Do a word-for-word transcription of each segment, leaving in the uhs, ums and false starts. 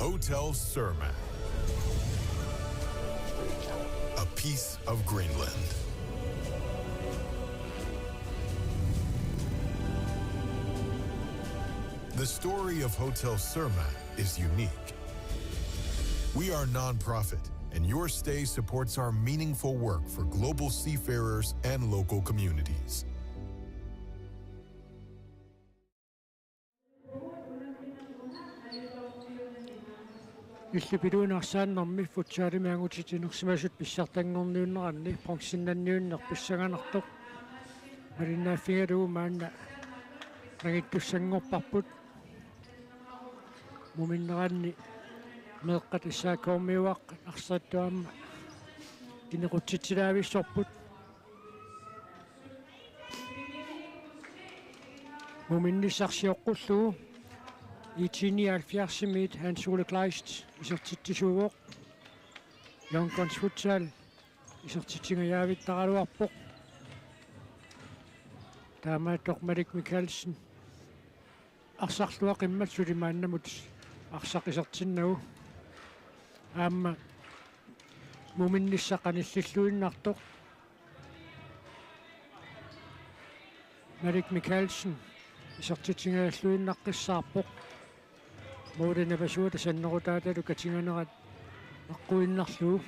Hotel Surma. A piece of Greenland. The story of Hotel Surma is unique. We are non-profit, and your stay supports our meaningful work for global seafarers and local communities. Illit piluinnarsaannermi futsalimi angutititsinersimasut pissartanngorniunneranni bronzennanniunneq pissanganartoq malinnaaffigalugu maanna nangittussanngorparput. Muminneranni meeqqat S A K-miuaqqat arsaattut aamma qineqqutsitsilaavissorput. Muminnissaq sioqqullugu I T nioghalvfjerdsimiit Hans Ole Kleist isertitsisuuvoq. Young Guns Futsal isertitsingajavittaraluarpoq. Taamaattoq Malik Mikaelsen arsarluaqimmat suli maannamut arsaq isertinnagu. Aamma muminnissaq qanillilluinnartoq Malik Mikaelsen isertitsingajalluinnaqqissaarpoq. Måli napasuata sannerutaatalu katinganerat eqquinnarlugu.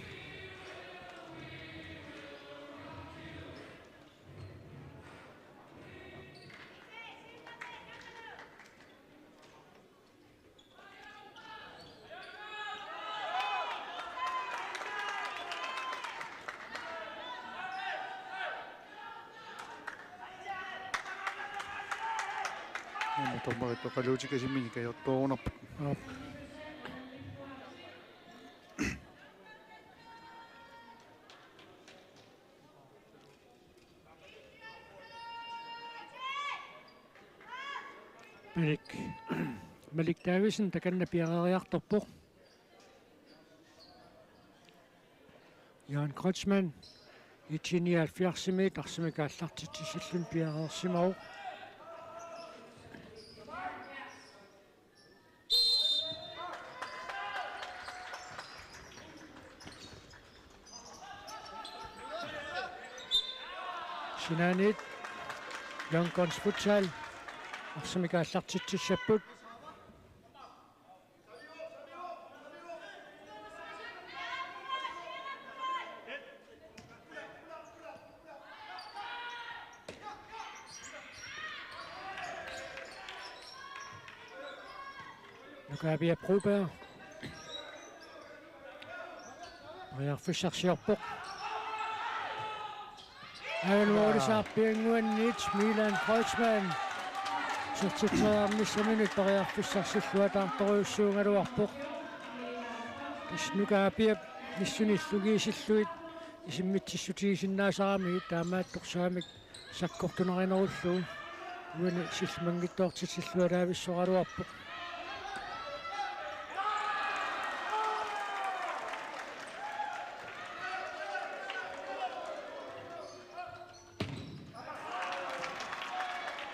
Aamma dommerit oqaluutikasiminnik ajortoorunarput. Aap. Malik, Malik Davidsen takanna piareeriartorpoq. Jørgen Kreutzmann, I T nioghalvfjerdsimiit arsamik aallartitsissalluni piareersimavoq. Sinaaniit Young Guns Futsal arsamik aallartitsissapput. Nuka Apiap Broberg. Periarfissarsiorpoq. Avannuarisa piannguanniit Milan Kreutzmann isertitseriarnissaminut periarfissarsilluataartorujussuugaluarpoq. Tassa Nuka Apiap missinillu kiisillugit isimmitsissutigisinnaasarami taamaattorsuarmik sakkortunarinerullugu uani sillimanngitsoortitilluaraavissoraluarpoq.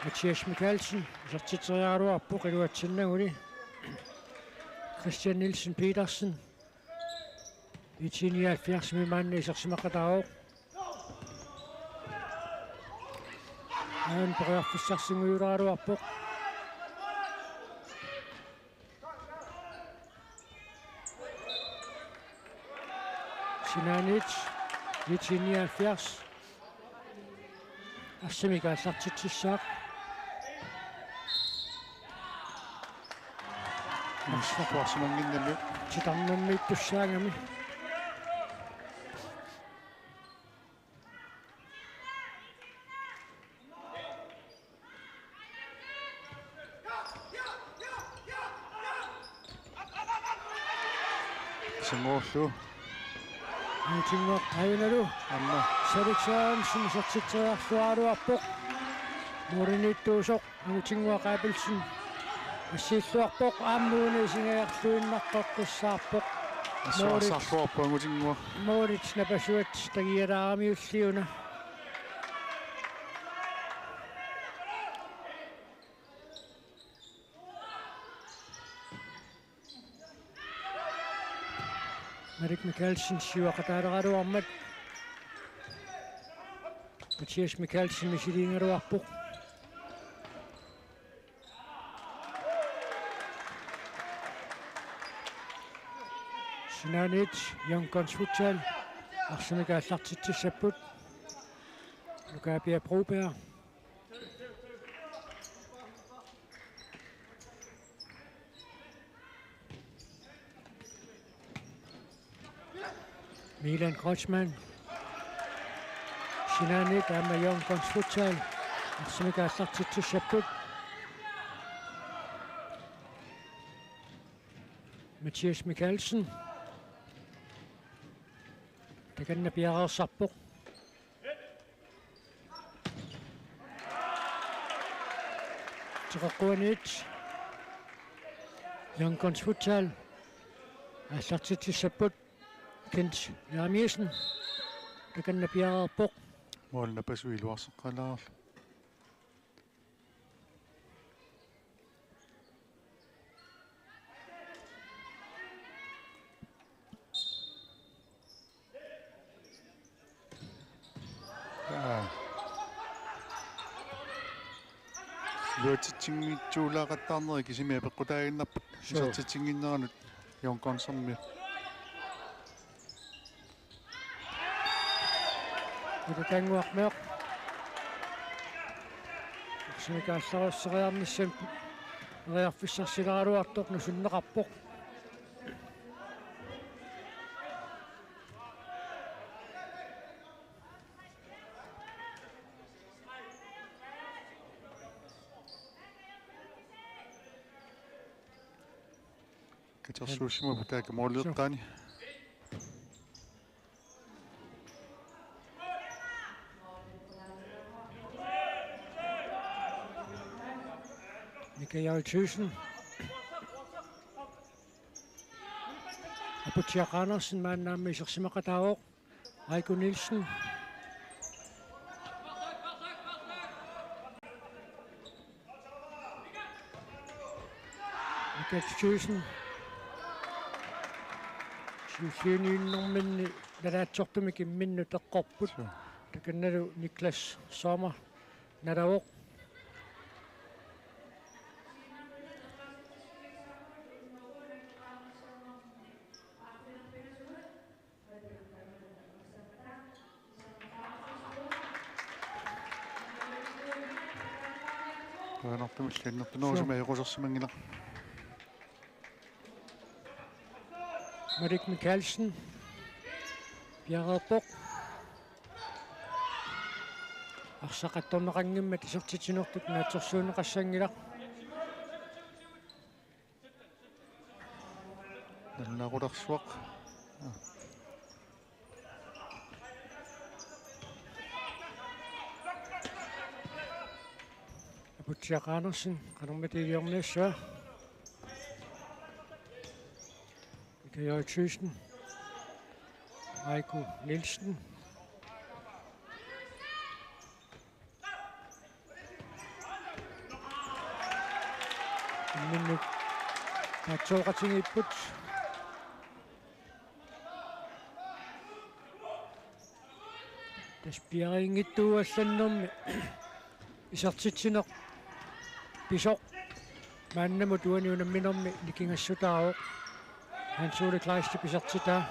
Mathias Mikaelsen isertitseriaraluarpoq iluatsinnaguni. Christian Nielsen Petersen I T nioghalvfjerdsimi maanna isersimaqataavoq. Aana periarfissarsinnguulaaraluarpoq. Sinaaniit I T nioghalvfjerds. Arsamik aallartitsissaaq. Arsaq puarsimannginnami. Titarnermiittussaagami. Sangoorlu. Angutinnguaq ajunalu. Aamma. Salik Sørensen isertitseriarluaraluarpoq. Målimiittuusoq Angutinnguaq Abelsen assiilluarpoq, aamma una isigajarluinnaqqissaarpoq. Assuarsarluarpoq Angutinnguaq. Målit napasuat tagialaaramiulliuna. Malik Mikaelsen siuaqataaleraluarmat. Mathias Mikaelsen misiliigaluarpoq. Sinaaniit Young Guns Futsal arsamik aallartitsissapput. Lukaapia Broberg. Milan Kreutzmann. Sinaaniit aamma Young Guns Futsal arsamik aallartitsissapput. Mathias Mikaelsen. Takanna piareersarpoq. Teqeqquaniit Young Guns Futsal aallartitsissapput. Kent Jeremiassen takanna piareerpoq. Målip napasui iluarseqqalaarlu. Jaa. Iluatsitsinngitsuulaaqattaarneri kisimi apeqqutaaginnarput. Suu. Isertitsinnginneranut Young Gunsimiut. Ilutannguarmiaq. Arsamik aallarisseriarnissamut periarfissarsileraluartoq nusunneqarpoq. Katersuussimapput taakku måleqqaani. Mika J. Thyssen. Aputsiaq Andersen maanna aamma isersimaqataavoq. Aiko Nielsen. Michael Thyssen. Siulliunnerminni nalaatsortumik imminnut eqqorput. Suu. Takannalu Niklas Sommer nalavoq. Qujanartumik illit annertunerusumik ajoqusersimanngilaq. Malik Mikaelsen piareerpoq. Arsaq attorneqanngimmat isertitsinertut naatsorsuunneqassanngilaq. Nalunaaqulersuaq. Aputsiaq Andersen, qanormita iliorniassaa. Mika J. Thyssen. Aiko Nielsen. Imminnut naatsooqatigiipput. Tassa piareerinngitsuugallarnermi isertitsineq pisoq maannamut uani unamminermi nikingassutaavoq. Hans Ole Kleistip isertitaa.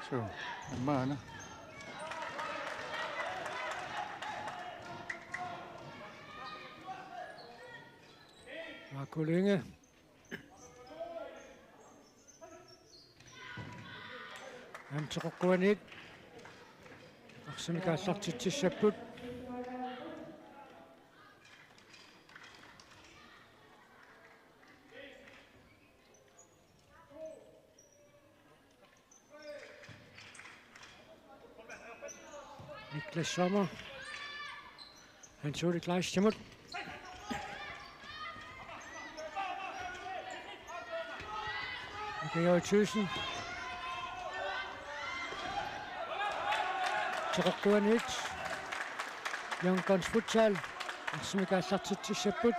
Suu, maanna. Marco Lynge. Aamma Teqeqquaniit arsamik aallartitsissapput. Niklas Sommer. Hans Ole Kleistimut. Mika J. Thyssen. Teqeqquaniit. Young Guns Futsal. Arsamik aallartitsissapput.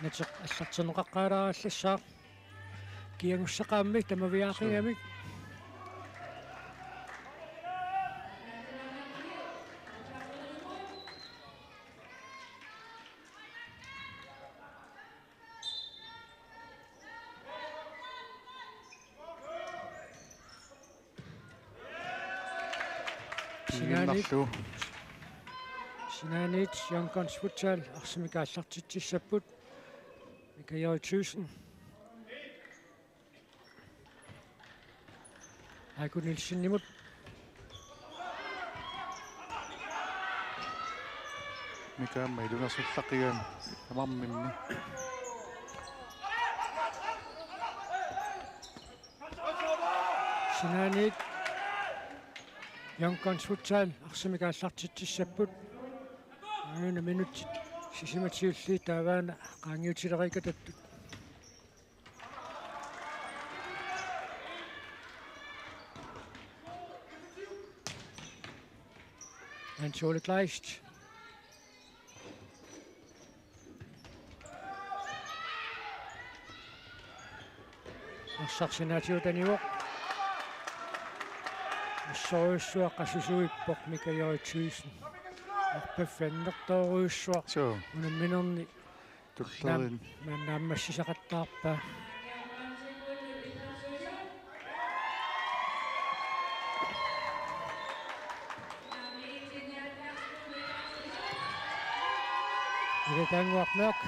Nateq allartinneqaqqaalaarallassaaq. Kiagussaqaammi tamaviaaqigamik. Sinaaniit. Piinnarlu. Sinaaniit Young Guns Futsal arsamik aallartitsissapput. Mika J. Thyssen. Aiko Nielsenimut. Mika aamma ilungersullaqigaat tamarmimmi. Sinaaniit Young Guns Futsal arsamik aallartitsissapput. Aana minutsit sisamatiulli taavaana qaangiutilerikatattut. Hans Ole Kleist. Arsaq sinaatiutanivoq. Assorujussuaq qasusuippoq Mika J. Thyssen. Arpaffi annertoorujussuaq. Suu. Unamminerni Tullerin. Naam-, naammassisaqattaarpaa. Ilataannguaq Mørch.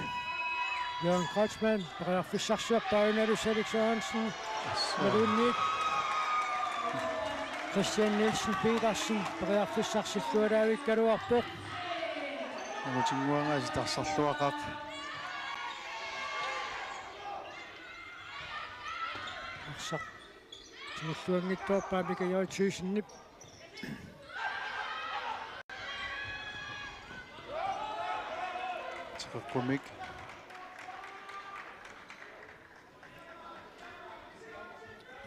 Jørgen Kreutzmann, periarfissarsiorpaa, aanalu Alex Sørensen. Maluunniit. Christian Nielsen Petersen, periarfissarsillualaavikkaluarpoq. Angutinnguagaa taarserluaqaaq. Arsaq. Tigulluanngitsoorpaa Mika J. Thyssenip. Teqeqqumik.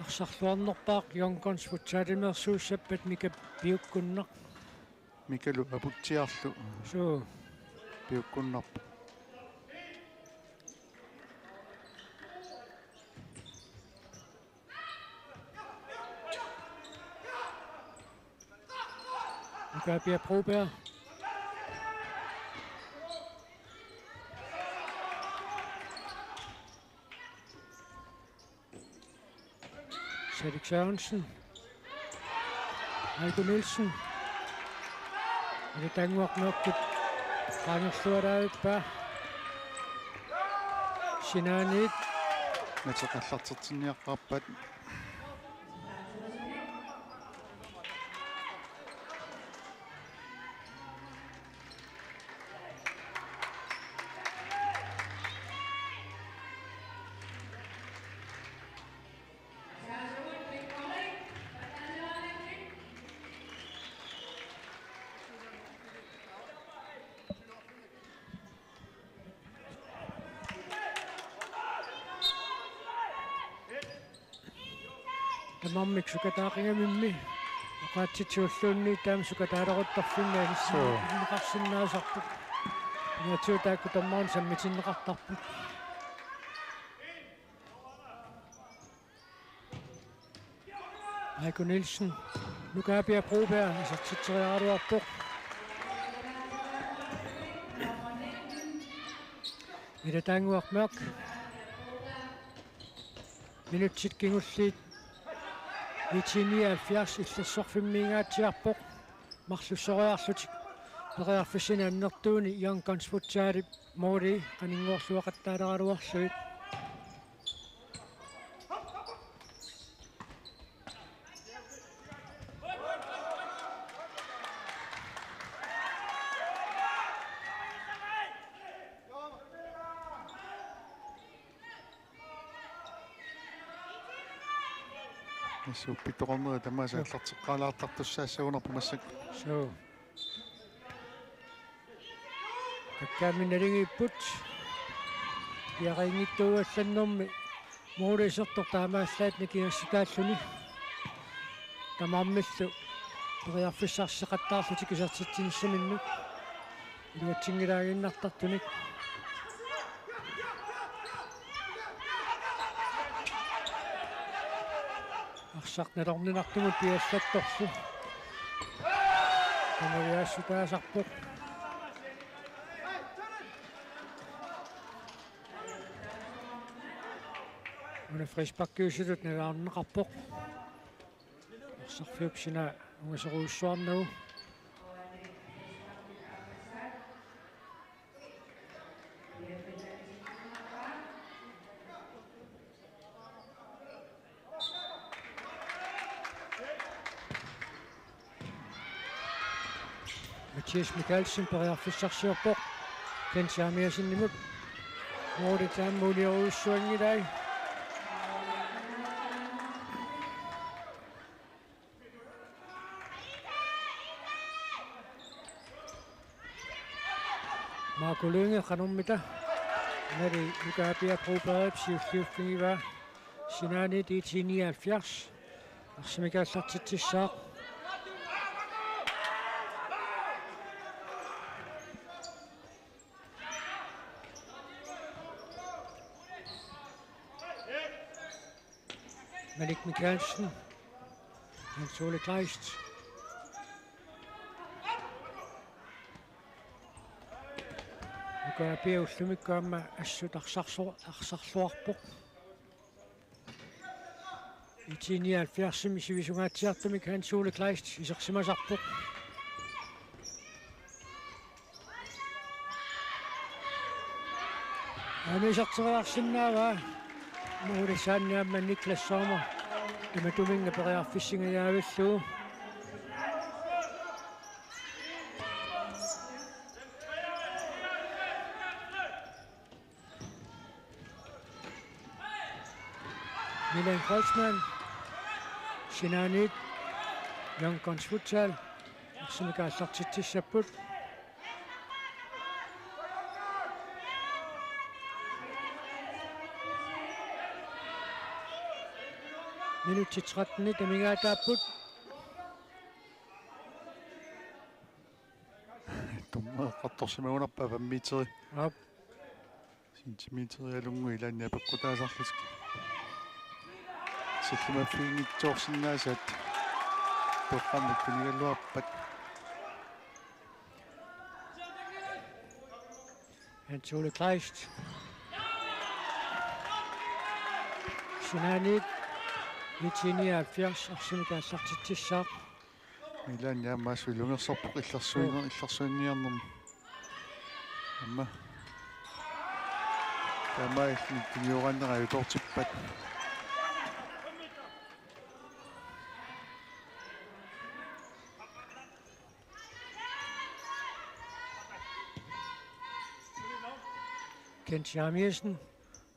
Arsarluarnerpaaq Young Guns Futsalimeersuussappat Mika piukkunnaq. Mikalu aputsiarlu. Suu. Piukkunnarpoq. Nuka Pia Broberg. Salik Sørensen. Aiko Nielsen. Ilataannguaq Mørchip qaangerlualaavippaa. Sinaaniit. Nateq aallartitsinniaqqaarpaat. Tamarmik sukataaqigamimmi oqaatsitiulluunniit taama sukataaleruttorfinni. Suu. Anissinneqarsinnaasarput. Inatsiut taakku tamarmik sammitinneqartarput. Aiko Nielsen. Nuka Pia Broberg isertitseriaraluarpoq. Ilataannguaq Mørch. Minutsit kingulliit. IT nioghalvfjerds illersorfimmiingaatsiarpoq. Marlussoriarlutik periarfissinni annertuuni Young Guns Futsalip måli qaninngorluaqattaaleraluarlugit. Assut pitoqarneri tamaasa. Suu. Aallarteqqaalaartartussaassagunarpoq massakkut. Suu. Takkaammi naligiipput. Piareerinngitsuugallarnermi måli isertoq taamaallaat nikingassutaalluni. Tamarmillu periarfissarsiaqattaarlutik isertitsinissaminnut iluatsinngilaaginnartartunik. Arsaq nalorninartumut piallattorlu. Qanoq iaassutaasarpoq. Una frisparkiusutut nalorneqarpoq. Arsarfiup sina ungasorujussuarnagu. Mathias Mikaelsen periarfissarsiorpoq. Kent Jeremiassenimut. Moritz aamma uliorujussuanngilai. Marco Lynge qanormita. Malik Ukapia Brobergip siulliuffigivaa. Sinaaniit I T nioghalvfjerds. Arsamik aallartitsissaaq. Malik Mikaelsen. Hans Ole Kleist. Ukapia ullumikkut aamma assut arsarso-, arsarluarpoq. I T nioghalvfjerdsimi sivisungaatsiartumik Hans Ole Kleist isersimasarpoq. Aamma iserteriarsinnaavaa. Moritz aamma Niklas Sommer. Tamatuminnga periarfissingajavillugu. Milan Kreutzmann. Sinaaniit Young Guns Futsal. Arsamik aallartitsissapput. Minutsit trettenit amigaataapput. Dommerit eqqartorsimagunarpaa fem meteri. Aap. Centimeterialunnguit ilaanni apeqqutaasarlutik. Sillimaffiginngitsoorsinnaasaat. Toqqammat tunigaluarpat. Hans Ole Kleist. Sinaaniit I T nioghalvfjerds arsamik aallartitsissaaq. Milan aamma assut ilungersorpoq illersuiner-, illersuiniarnermi. Aamma. Taamaalilluni tunioraannera ajutoortippat. Kent Jeremiassen,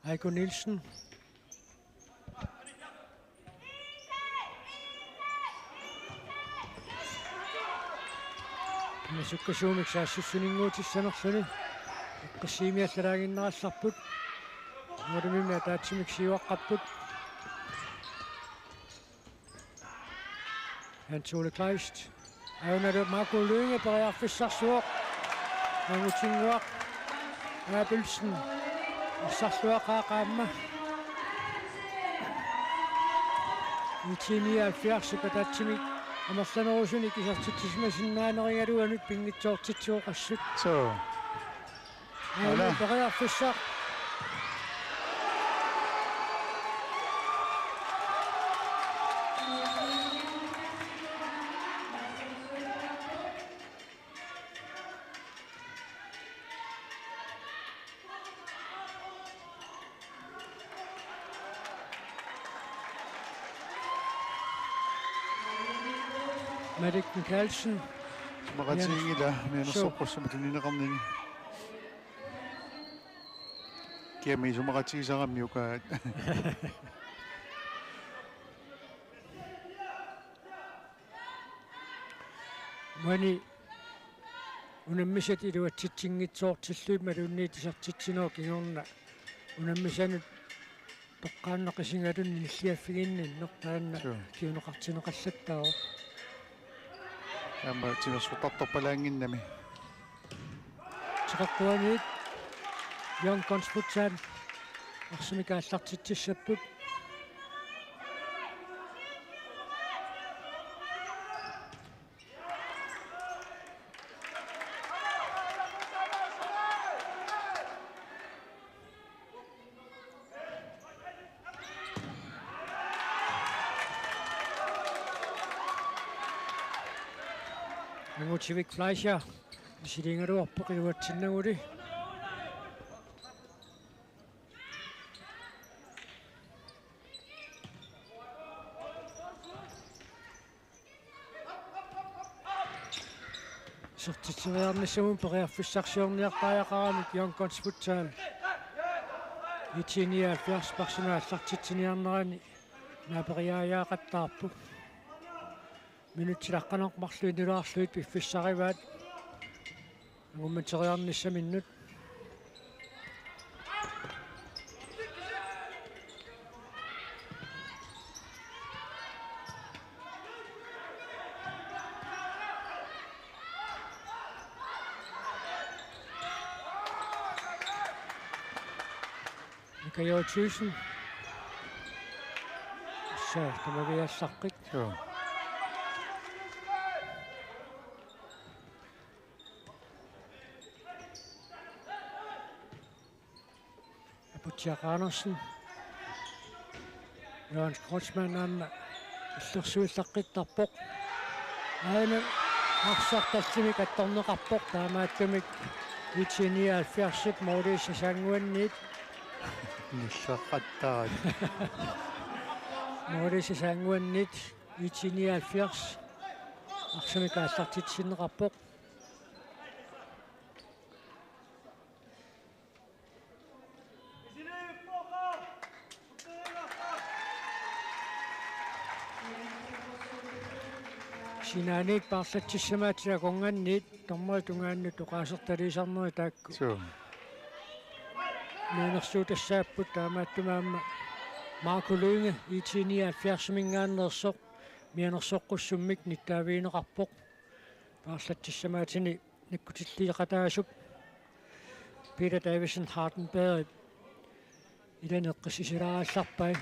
Aiko Nielsen. Aamma sukkasuumik saassussininnguutissanerluni. Eqqissiimiallalaaginnarallarput. Nuulimimmi ataatsimik siuaqqapput. Hans Ole Kleist. Ajunalu Marco Lynge periarfissarsuaq. Angutinnguaq Abelsen. Arsarluaqaaq aamma. I T nioghalvfjerds ataatsimik amerlanerusunik isertitsisimasinnaanerigalugu anut pinngitsoortitsivoq assut. Suu. Aamma periarfissaq. Malik Mikaelsen. Isumaqatiginngilaq, mianersoqqussamut tunineqarnini. Kiami isumaqatigisarami ukaat. Maani unammisat iluatsitsinngitsoortillugit imaluunniit isertitsinerup kingorna unammisanut toqqaannaq isigaluni nilliaffiginninneq taanna. Suu. Kinguneqartinneqallattaarpoq. Aamma timersortartorpalaannginnami. Teqeqquaniit Young Guns Futsal arsamik aallartitsissapput. Angutivik Fleischer misiliigaluarpoq iluatsinnaguli. Isertitseriarnissamut periarfissarsiorniartariaqaramik Young Guns Futsal IT nioghalvfjerds personit aallartitsiniarnerani naaperiaajaqattaarput. Minutsit aqqaneq-marluk inulaarlugit piffissarivaat angummateriarnissaminnut. Mika Joel Thyssen. Sa tamaviallaqqik. Joo. Aputsiaq Andersen. Johannes Kreutzmann aamma illersuillaqqittarpoq. Aana arsaq tallimik attorneqarpoq, taamaattumik IT nioghalvfjerdsip målip sasaannguanniit. Nillerqattaaq. Målip sasaannguanniit IT nioghalvfjerds arsamik aallartitsineqarpoq. Sinaaniit paarlatsissamaatigut akornanniit dommerit tungaannut oqaasertaliisarnerit taakku. Suu. Mianersuutassaapput, taamaattumik aamma Marco Lynge IT nioghalvfjerdsiminngaanneersoq mianersoqqussummik nittaavigineqarpoq. Paarlatsissamaatini nakkutilliiqataasup Peter Davidsen Hardenberg ilani eqqissisilaarallarpai.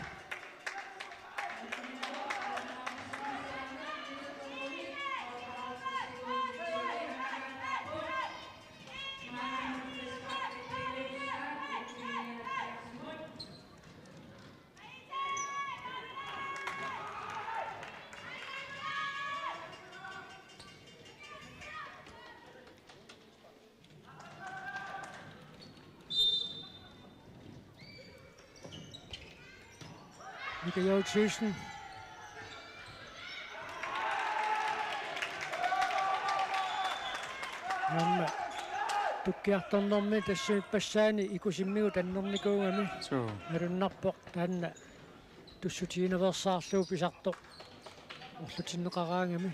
Mika Joel Thyssen. Aamma tukkiartornermi tassani ippassaanik ikusimmigut annernikuugami. Suu. Malunnarpoq taanna tussutigineqarsaarlugu pisartoq orlutinneqaraangami.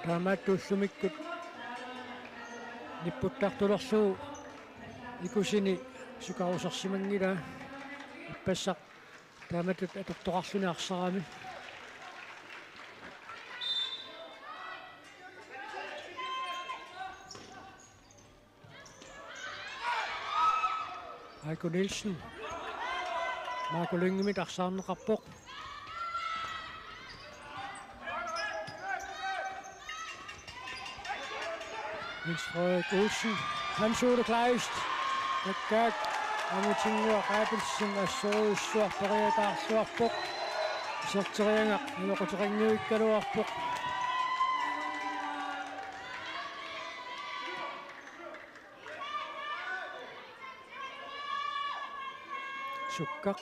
Taamaattoq ullumikkut nipputtartulerlugu ikusini sukarusersimanngilaa, ippassaq taamatut atortoqarluni arsarami. Aiko Nielsen. Marco Lyngemit arsaarneqarpoq. Niels Frederik Olsen. Hans Ole Kleist. Takkaak. Angutinnguaq Abelsen assorujussuaq periataarluarpoq. Iserteriagaq ajoquteqannguikkaluarpoq. Sukkaq.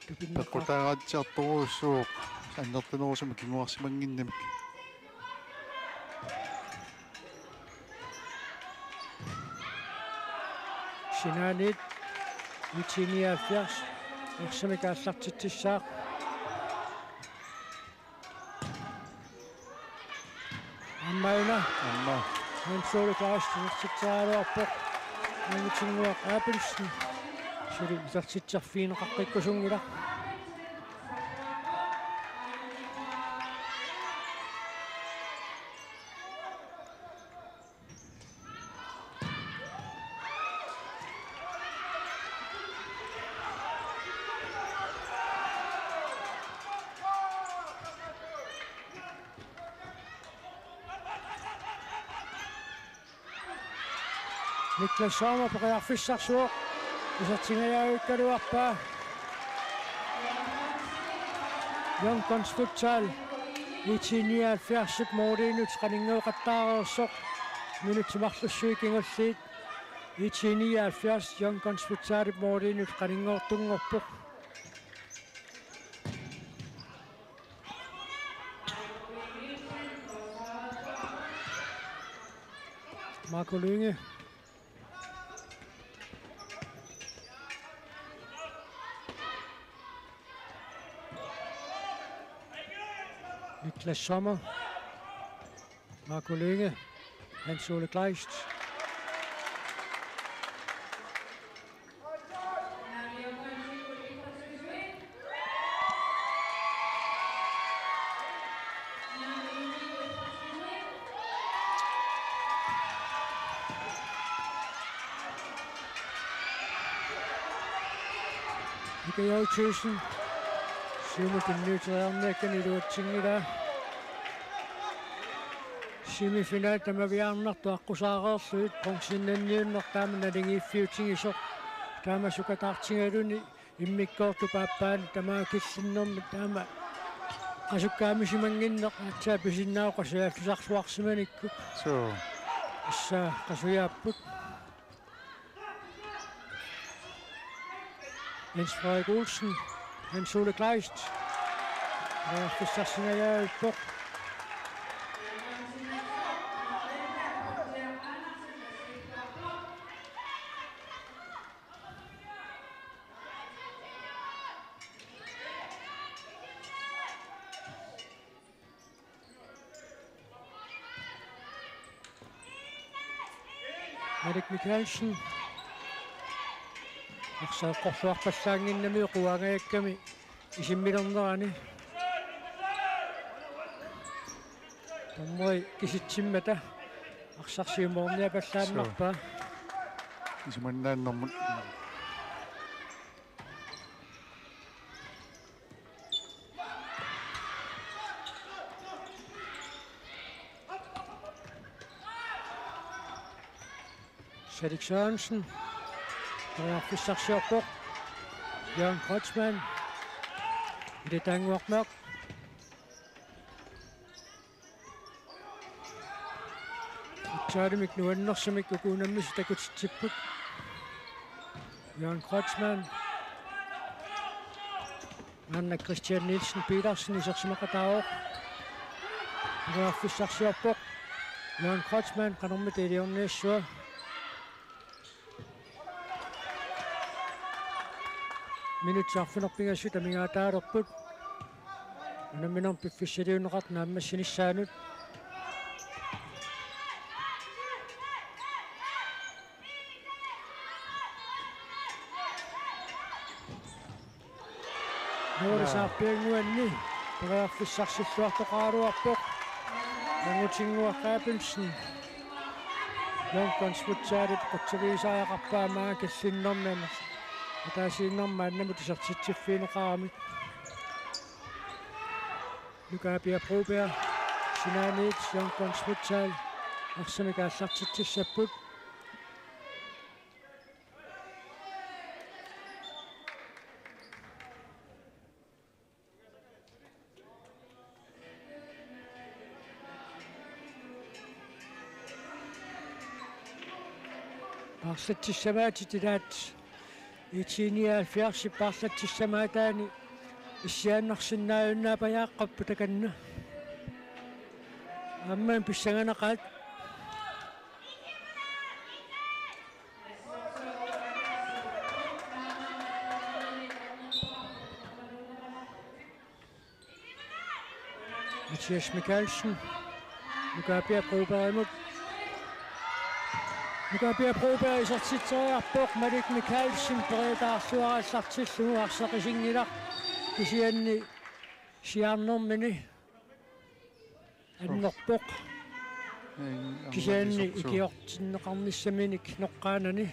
Tupinnaqaaq. Peqqutaaratsiartorujussuuvoq annertunerusumik kinguarsimannginnamik. Sinaaniit IT nioghalvfjerds arsamik aallartitsissaaq. Aamma una. Aamma. Hans Ole Kleist isertitseriaraluarpoq. Angutinnguaq Abelsen. Suli isertitserfigineqaqqikkusunngilaq. Niklas Sommer periarfissarsuaq isertingajavikkaluarpaa. Young Guns Futsal IT nioghalvfjerds måliinut qaninngooqattaareersoq. Minutsit marlussuit kingulliit. IT nioghalvfjerds Young Guns Futsalip måliinut qaninngoortunngorpoq. Marco Lynge. Niklas Sommer. Marco Lynge. Hans Ole Kleist. Mika Jouthusen. Siumut tunniuteriarniakkani iluatsinngilaa. Semifinal tamaviaarnartoq aqqusaareerlugit, bronzennanniunneq taama naligiiffiutigisoq. Taama sukataartigaluni immikkoortup aappaani tamaat killinnermi taama qasukkaamisimanngimmat aatsaat pisinnaavoq qasujallusarluarsimanikkut. Suu. Tassa qasujaapput. Jens Frederik Olsen, Hans Ole Kleist. Periarfissarsingajaavippoq. Malik Mikaelsen. Arsaq eqqorluarpallaannginnami quangajakkami isimmilernerani. Dommeri kisitsimmata arsaq siumoorniapallaannarpaa. Suu. Isumannaannermut. Salik Sørensen. Periarfissarsiorpoq. Jørgen Kreutzmann. Ilitaannguarmeeq. Futsaalimik nuannersumik uku unammisut takutitsipput. Jørgen Kreutzmann. Maanna Christian Nielsen Petersen isersimaqataavoq. Periarfissarsiorpoq. Jørgen Kreutzmann qanormita iliorniassava. Minutsit arfineq-pingasut amigaataalerput. Unamminermi piffissaliunneqartoq naammassinissaanut. Nuurisaarpiannguanni periarfissarsilluartoqaraluarpoq. Angutinnguaq Abelsen. Young Guns Futsalip qutsavigisariaqarpaa maanga killinnermi amerla. Ataasiinnarmik maannamut isertitsiffigineqaramik. Nuka Pia Broberg, sinaaniit Young Guns Futsal arsamik aallartitsissapput. Paarlatsissamaatitilaat IT nioghalvfjerdsip paarlatsissamaataani issiaannarsinnaajunnaapajaaqqapput takanna. Aamma pissanganaqaat. Mathias Mikaelsen. Nuka Pia Brobergimut. Nuka Pia Broberg isertitseriarpoq, Malik Mikaelsen periutaarluarallartillugu arsaq isinngilaq kisianni siaarnermini annerpoq. Kisianni ikiortinneqarnissaminik noqqaanani.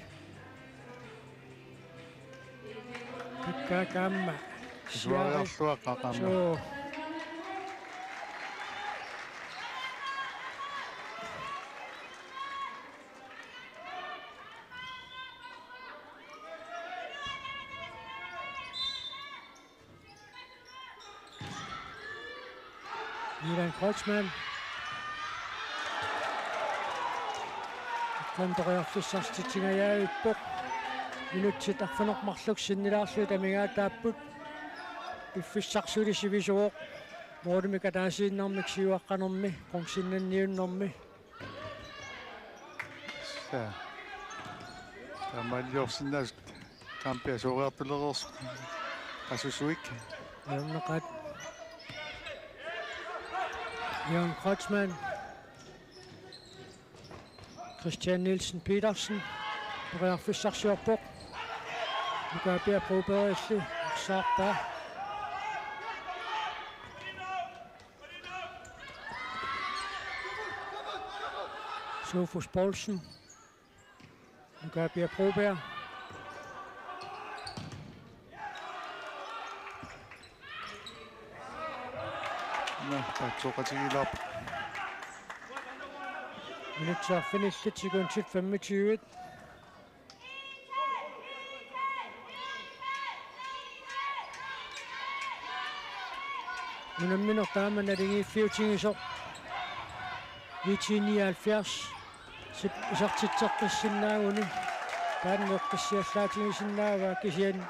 Kakkaak aamma. Suariarluaqqaaq aamma. Suu. Milan Kreutzmann. Qantoriarfissarsitingajaavippoq. Minutsit arfineq-marluk sinnilaarlugit amigaataapput. Piffissaq suli sivisuvoq. Målimik ataasiinnarmik siuaqqanermi, qungsinnanniunnermi. Sa. Taamaaliorsinnaasut kampia sooriartulereersoq. Qasusuik. Ajornaqaat. Jan Kreutzmann. Christian Nielsen Petersen. Periarfissarsiorpoq. Nukaapia Brobergilli. Saappa. Sofus Poulsen. Nukaapia Broberg. Nå, paatsoqatigilaarpoq. Minutsit arfinillit sekundit femogtyve. Unammineq taama naligiiffiutigisoq. IT nioghalvfjerds. Sip-, isertitseqqissinnaaguni. Taanna eqqissiallaatigisinnaagaa kisianni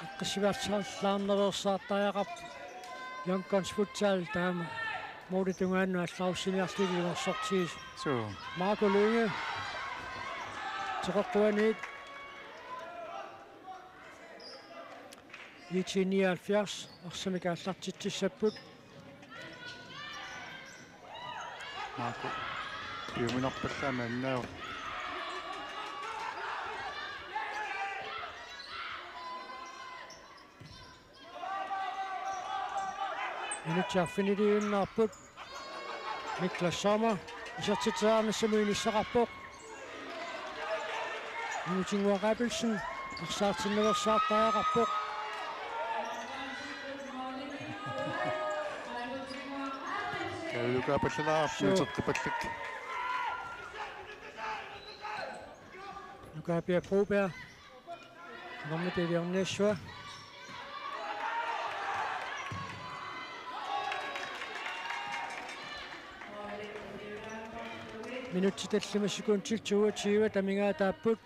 eqqissivaatsaarlaarnereersaartariaqarpoq. Young Guns Futsal taama. Målip tungaanut aallarussiniarlutik ilungersortigisoq. Suu. Marco Lynge. Teqeqquaniit. IT nioghalvfjerds. Arsamik aallartitsissapput. Marco. Piuminarpallu taama annaavoq. Minutsit arfiniliinnaapput. Niklas Sommer isertitseriarnissamut inissaqarpoq. Inutinguaq Abelsen arsaartinnaveersaartariaqarpoq. Kaviukaapallalaarpoq. Suu. Uteqqipallak. Nukaapia Broberg. Qanormita iliorniassava. Minutsit tallimat sekundit toogtyve amigaataapput.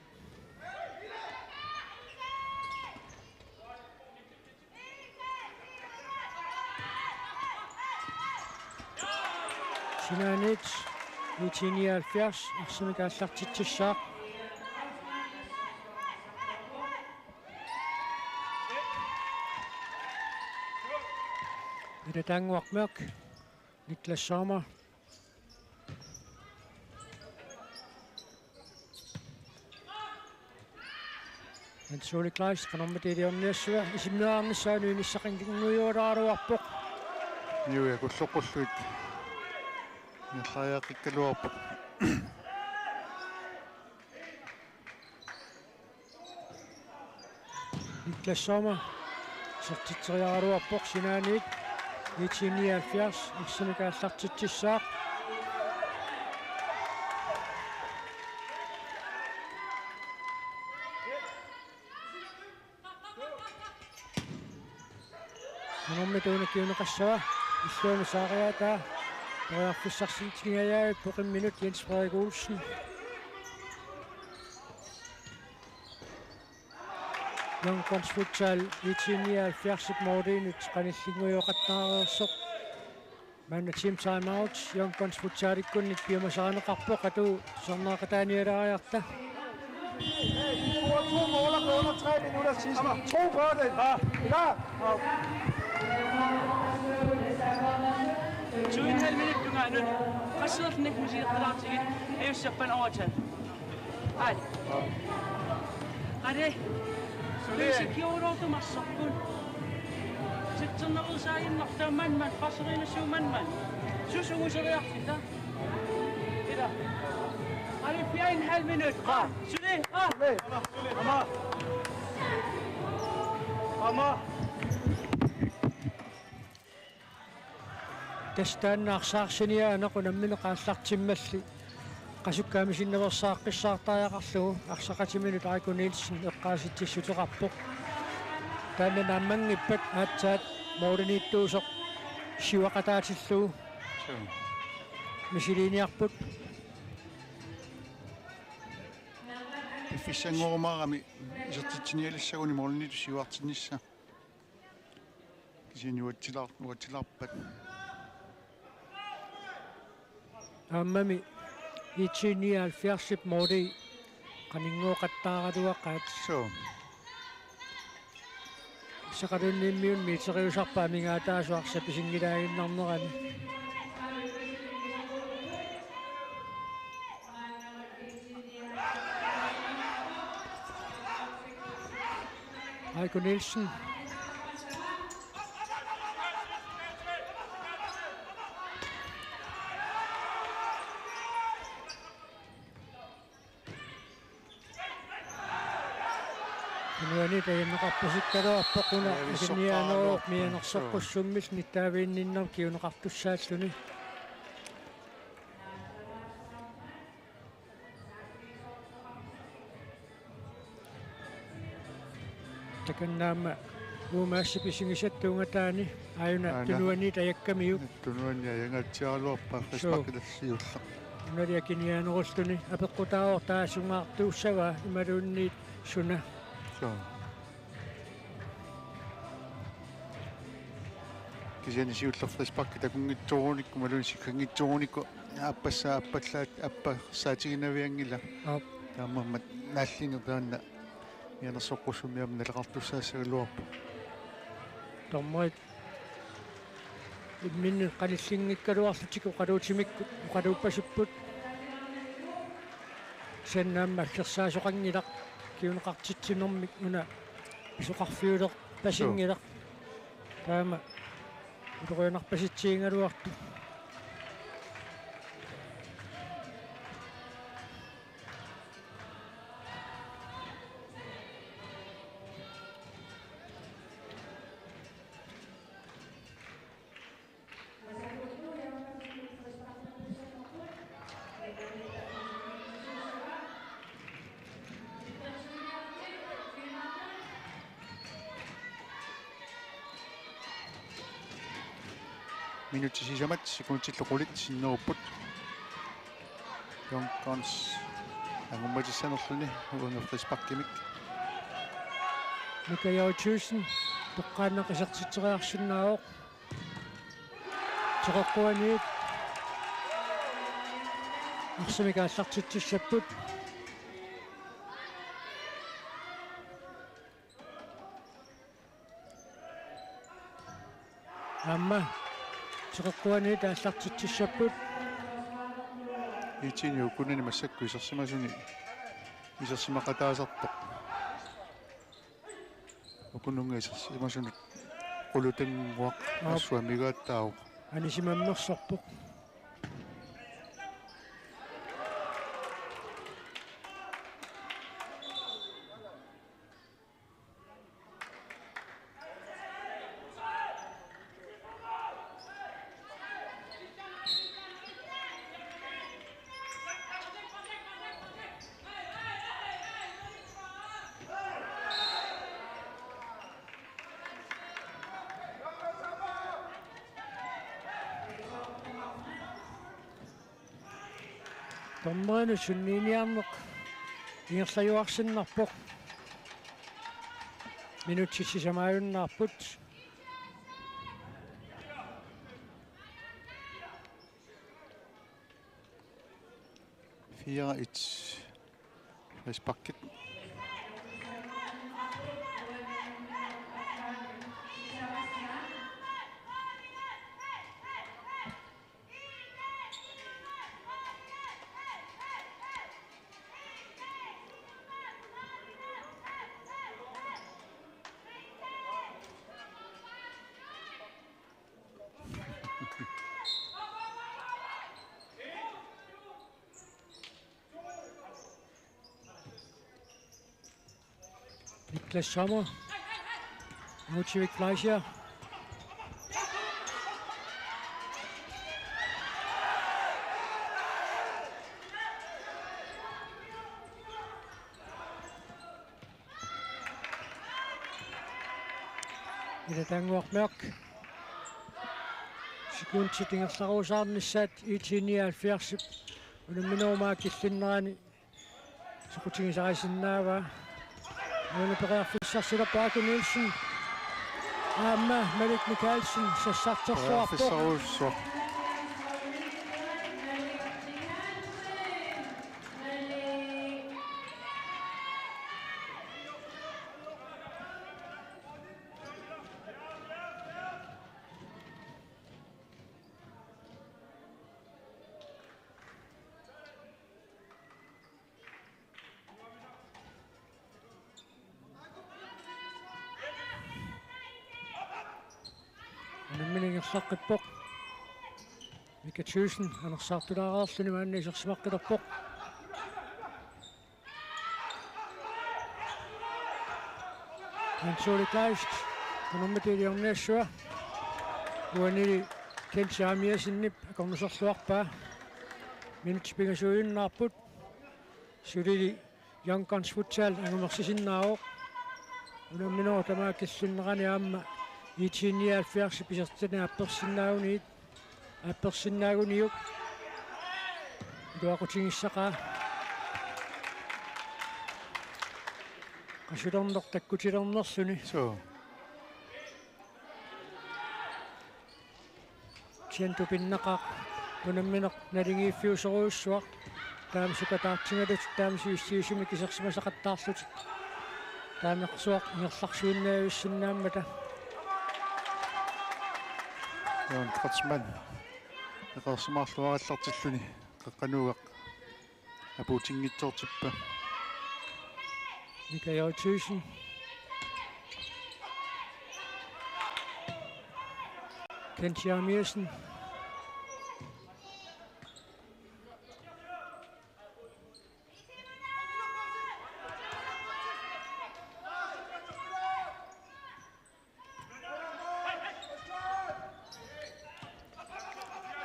Sinaaniit IT nioghalvfjerds arsamik aallartitsissaaq. Ilataannguaq Mørch, Niklas Sommer. Hans Ole Kleist, qanormita iliorniassava, isimmiarnissaanut inissaqannginngujooraluarpoq. Niuja kulloqqullugit. Niallariaqqikkaluarpoq. Niklas Sommer. Isertitseriaraluarpoq sinaaniit. IT nioghalvfjerds arsamik aallartitsissaaq. Qanormita una kinguneqassava, illuanut saariaataa, periarfissarsitingajaavippoq imminut Jens Frederik Olsen. Young Guns Futsal IT nioghalvfjerdsip måliinut qanillinngujoqattaareersoq. Maanna team timeout, Young Guns Futsalikkunnit piumasarineqarpoq, atuut tusarnaaqataanialaariarta. To mål og under tre minutter sidste. Tro på det. Klar. To en halv minut tungaanut. Qasseerlutik musiiqqilaartigit. Ajussappan overtime. Ai. Qali. Suli. Sikiuroortumarsorput. Sitsernerusaajunnar tamanna, qaseriinassuup manna. Susunnguseriarfita. Ila. Qali, fire en halv minut. Qa. Suli. Qa. Suli. Ama. Ama. Tassa taanna arsaarsiniaaneq unammineq aallartimmalli qasukka amisinnaveersaartariaqarlugu arsaqatiminut Aiko Nielsen eqqaasitsissuteqarpoq. Taanna naammanngippat aatsaat målimiittuusoq siuaqataatillugu Misiliiniarput. Piffissanngorumaarami isertitsinialissaguni målimiittoq siuartinnissaq. Kisianni uatsilaar-, uatsilaarpat. Aammami IT nioghalvfjerdsip måli qaninngooqattaaraluaqaat. Suu. Saqalunniimmiun miteriusarpa amigaataasoq arsaq pisinngilaaginnarnerani. Aiko Nielsen. Tunuani tajanneqarpasittarpoq una. Ja, akiniaaneruvoq, vissoqqaarluarpoq. Mianersoqqussummik nittaaviinninnermik kinguneqartussaalluni. Takanna aamma uumaassi pisigisat tuungataani aajuna. Aana. Tunuani tajakkamiuk. Tunuani ajangaatsiaraluarpaa. Suu. Frisparkilassiullaq. Unali akiniaanerulluni apeqqutaavoq taava sungaartuussavaa imaluunniit suna. Suu. Kisianni siulleq frisparki takunngitsoorunikku imaluunniit sikkanngitsoorunikku aappassaa-, aappallaat-, aappassaatiginavianngilaq. Aap. Taamaammat naallineq taanna mianersoqqussummik aamma naleqartussaassagaluarpoq. Dommerit imminnut qanillinngikkaluarlutik oqaluutimikkut oqaluuppasipput. Kisianni aamma allersaasoqanngilaq kinguneqartitsinermik una pisoqarfiulerpasinngilaq. Taama ulorianarpasitsigigaluartoq. Minutsit sisamat sekundillu qulit sinnerupput. Young Guns angummatissanerluni uunga frisparkimik. Mika J. Thyssen toqqaannaq isertitseriarsinnaavoq. Teqeqquaniit arsamik aallartitsissapput. Aamma Teqeqquaniit aallartitsissapput. IT-ni ukunani massakkut isersimasuni isersimaqataasartoq. Ukununnga isersimasunut qulutannguaq. Aap. Assut amigaataavoq. Anisimammersorpoq. Dommerinut sunniiniarneq ingerlajuarsinnarpoq. Minutsit sisamaajunnaarput. Fire et. Frisparkit. Niklas Sommer. Mutivik Fleischer. Ila Tannguaq Mørch. Sekuntit ingerlarusaarnissaat IT nioghalvfjerdsip unamminerup killinnerani soqutigisarisinnaavaa. Aana periarfissarsilerpoq Aku Nielsen. Aamma Malik Mikaelsen sassartorluarpoq. Periarfissarujussuaq. Unammineq ingerlaqqippoq. Mika Thyssen anersaartulaareerluni maanna isersimaqqilerpoq. Jens Ole Kleist, nummer ti hjørnessua. Uanili Kent Jeremiassenip akornuserluarpaa. Minutsit pingasuinnaapput. Sulili Young Guns Futsal angumersisinnaavoq. Unamminerup tamaat killinnerani aamma IT nioghalvfjerdsip isertitani aappersinnaagunit. Aappersinnaaguniuk. Iluaqutigissaqaa. Qasulerneq takkutilernerluni. Suu. Tian tupinnaqaaq unammineq naligiiffiusorujussuaq. Taama sukataartigalugit taama sivissiisumik isersimasaqattaarlutik. Taamersuaq ingerlarsuinnavissinnaammata. Jan Kreutzmann. Eqarsimaarluarallartilluni. Qeqqanuugaq. Apuutinngitsoortippa. Mikael Thyssen. Kent Jeremiassen.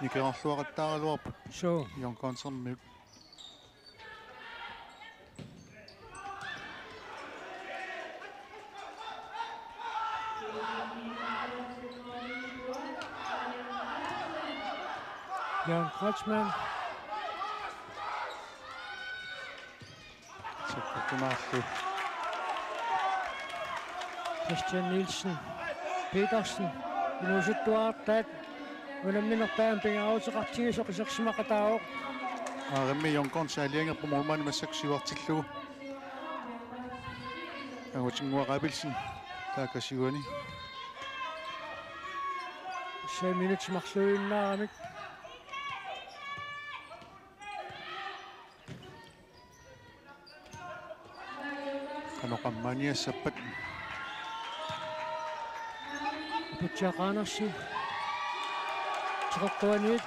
Nikerarluaqattaaraluarput. Suu. Young Gunsiminut. Jan Kreutzmann. Sakkortunaarlu. Christian Nielsen Petersen. Inuusuttuartaat. Unamminertaa pingaaruteqartigisoq isersimaqataavoq. Aarimmi Young Guns aalajangerpoq målmandi massakkut siuartillugu. Angutinnguaq Abelsen. Taakasiuani. Syv minutsit marluinnaaramik. Qanoq ammaniassappat. Aputsiaq Andersen. Teqeqquaniit.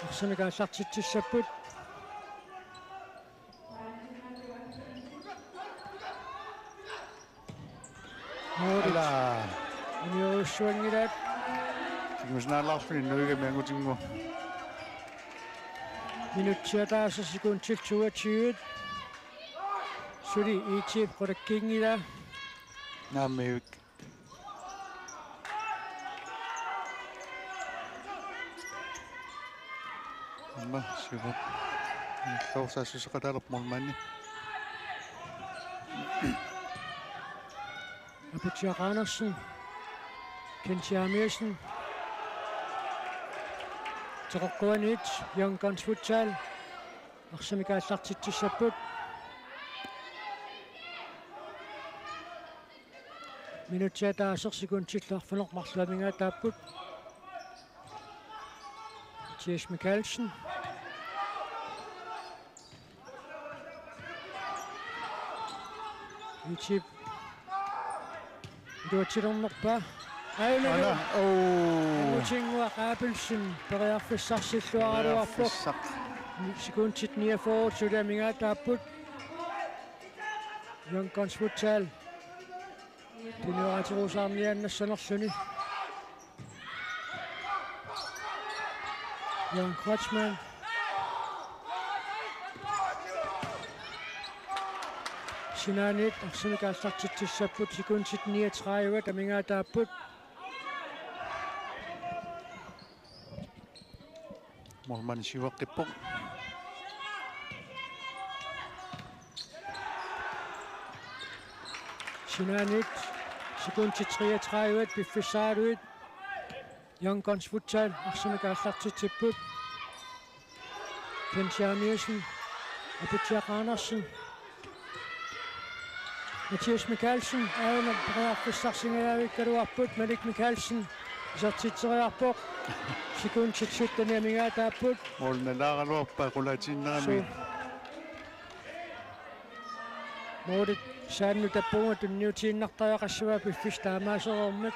Arsamik aallartitsissapput. Ala. Uniorujussuanngilaat. Kingusinaalaarluni nuigami angutinnguaq. Minutsit ataaseq sekundit toogtyve. Suli IT-p qulakkiinngilaa. Naamik. Aamma siumat. Illoorsaassuseqataalerpoq målmandi. Aputsiaq Andersen. Kent Jeremiassen. Teqeqquaniit Young Guns Futsal. Arsamik aallartitsissapput. Minutsit ataaseq sekundillu arfineq-marluk amigaataapput. Mathias Mikaelsen. IT-p iluatsilernerpaa. Aana. Aana. Oo. Angutinnguaq Abelsen periarfissarsilluaraluarpoq. Periarfissaq. Sekundit niogfyrre suli amigaataapput. Young Guns Futsal. Piniaraatirusaarniaannassanerluni. Jan Kreutzmann. Sinaaniit arsamik aallartitsissapput sekundit niogtredive amigaataapput. Målmand siuaqqippoq. Sinaaniit sekundit treogtredive piffissaaluit. Young Guns Futsal arsamik aallartitsipput. Jens Jeremiassen, Aputsiaq Andersen, Mathias Mikaelsen, aana periarfissarsingajavikkaluarput, Malik Mikaelsen isertitseriarpoq. Sekundit sytten amigaataapput. Målip nalaaraluarpaa qulaatiinnarami. Suu. Målit saannut tappagut tunniutiinnartariaqassavaat piffissaq taamaasereermat.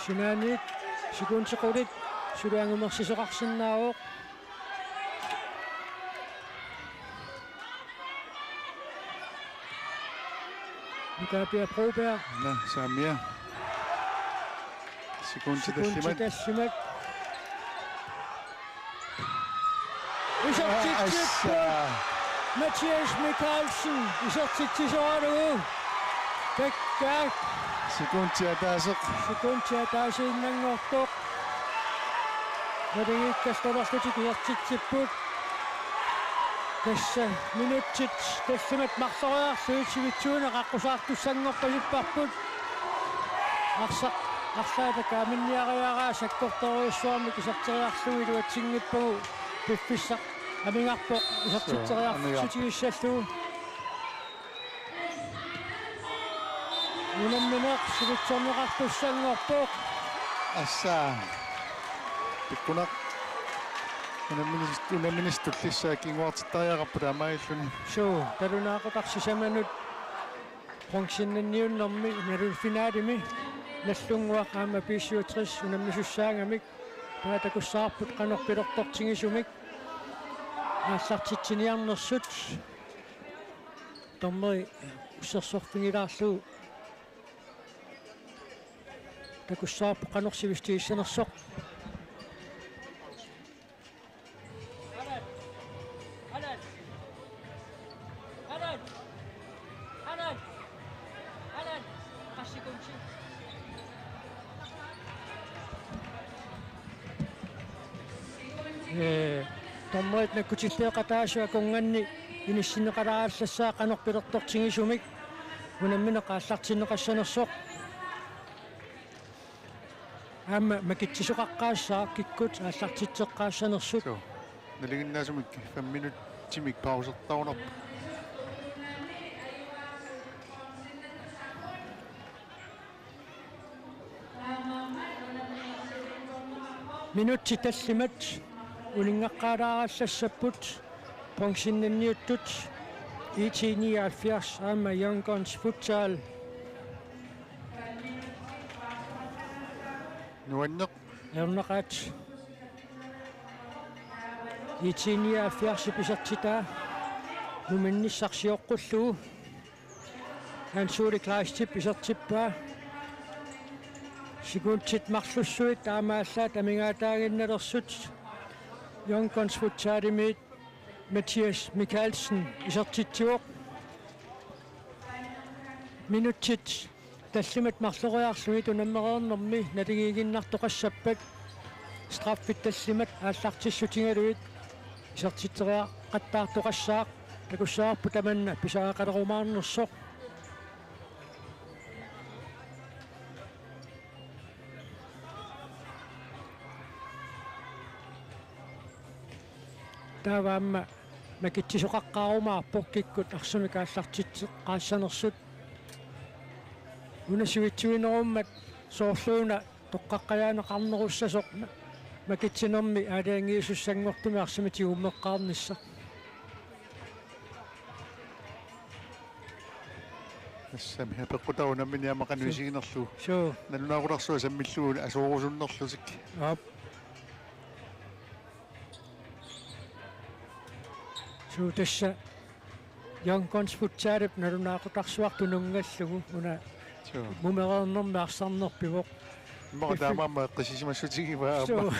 Sinaaniit sekundit qulit suli angumersisoqarsinnaavoq. Mikael Broberg. Nå, saamiak. Sekundit tallimat. Sekundit tallimat. Isertitsipput. Assa. Mathias Mikaelsen isertitsisoralugu. Pekka. Sekundit ataaseq. Sekundit ataasiinnanngortoq. Naligiikkastalerlutik isertitsipput. Tassa minutsit tallimat marloriarlugit sivitsuuneq aqqusaartussanngorpasipparput. Arsaq, arlaata kaaminniariaraa sakkortoorujussuarmik iserteriarlugu iluatsinngippagu piffissaq amigarpoq isertitseriarfissutigissallugu. Unammineq sivitsorneqartussanngorpoq. Assa. Pikkunaq. Unamminis-, unammineq tullissaa kinguartittariaqarpoq taamaalilluni. Suu, nalunaaqutaq sisamanut bronzennanniunnermi, nalu-, finalemi Nagdlunguaq aamma B syvogtres unammisussaagami. Taava takussavarput qanoq pilertortigisumik aallartitsiniarnersut. Dommeri ussersorfigilaarlugu takussavarput qanoq sivitsutigissanersoq. Ee, dommerit nakkutilliiqataasut akornanni inissinneqalaagallassaaq qanoq pilertortigisumik unammineq aallartinneqassanersoq. Aamma makitsisoqaqqaassaaq kikkut aallartitseqqaassanersut. Suu. Nalinginnaasumik fem minutsimik pausertarunarpoq. Minutsit tallimat uninngaqqaalaarallassapput bronzennanniuttut I T nioghalvfjerds aamma Young Guns Futsal. Nuanneq. Ajornaqaaq. I T nioghalvfjerdsip isertitaa numinnissaq sioqqullugu. Hans Ole Kleistip isertippaa. Sekundit marlussuit taamaallaat amigaataaginnalersut. Young Guns Futsalimiit Mathias Mikaelsen isertitsivoq. Minutsit tallimat marloriarlugit unammereernermi naligiiginnartoqassappat straffit tallimat aallartissutigalugit isertitseriaqattaartoqassaaq. Takussavarput tamanna pisariaqalerumaarnersoq. Taava aamma makitsisoqaqqaarumaarpoq kikkut arsamik aallartitseqqaassanersut. Una sivitsuinerummat soorluuna toqqaqqajaaneqarnerussasoq makitsinermi aalajangiisussanngortumik arsamik tigummeqqaarnissaq. Tassami apeqqutaavoq unammineq aamma qanoq isiginerlugu. Suu. Nalunaaqutaq suut sammillugu asoorusunnerlutik. Aap. Suu, tassa Young Guns Futsalip nalunaaqutarsuaq tununngallugu una. Suu. Mumereernermi arsarnerpivoq. Immaqa taamaammat eqqissisimassutigivaa aamma. Suu.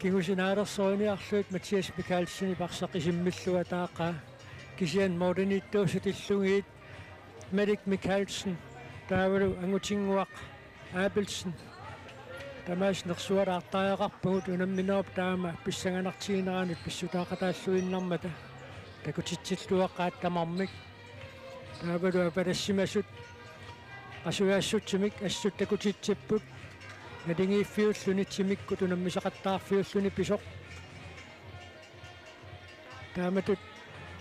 Kingusinaalersoriarlugit Mathias Mikaelsenip arsaq isimmillugu ataaqaa. Kisianni målimiittuussutilluunniit Malik Mikaelsen Taavalu Angutinnguaq Abelsen. Tamaasa nersualaartariaqarpugut, unamminerup taama pissanganartigineranut pissutaaqataalluinnarmata takutitsilluaqqaat tamarmik. Taavalu avalassimasut qasujassutsimik assut takutitsipput. Naligiiffiulluni timikkut unammisaqattaarfiulluni pisoq. Taamatut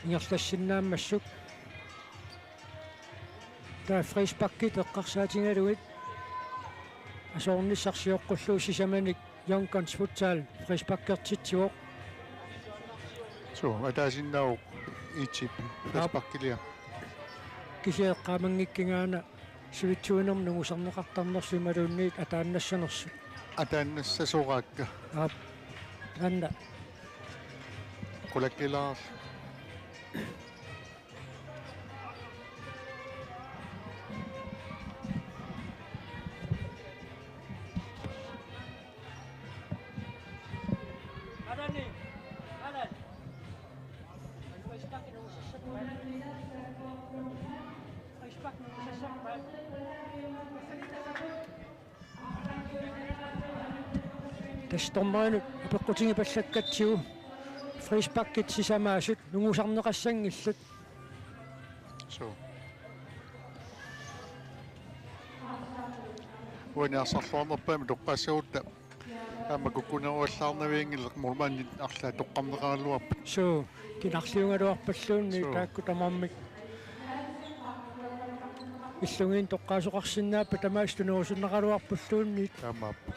ingerlassinnaammassuk. Taava frisparkit eqqarsaatigalugit asoornissaq sioqqullugu sisamanik Young Guns Futsal frisparkertitsivoq. Suu, ataasinnaavoq I T P frisparkilia. Kisianni eqqaamanngikkigaana sivitsuinermut nungusarneqartarnersut imaluunniit ataannassanersut. Ataannassasoraakka. Aap. Anna. Qulakkiilaarlugu. Tassa dommerinut apeqqutigipallakkatsigu frisparkit sisamaasut nungusarneqassanngillat. Suu. Uani arsarluarnerpaamik toqqaassagutta aamma kukkuneruallaarnavianngilaq, målmandit arlaat toqqarneqaraluarput. Suu, kinarliugaluarpalluunniit. Suu. Taakku tamarmik illugiinnut toqqaasoqarsinnaappat tamaasa tunerusunneqaraluarpulluunniit. Taamaappoq.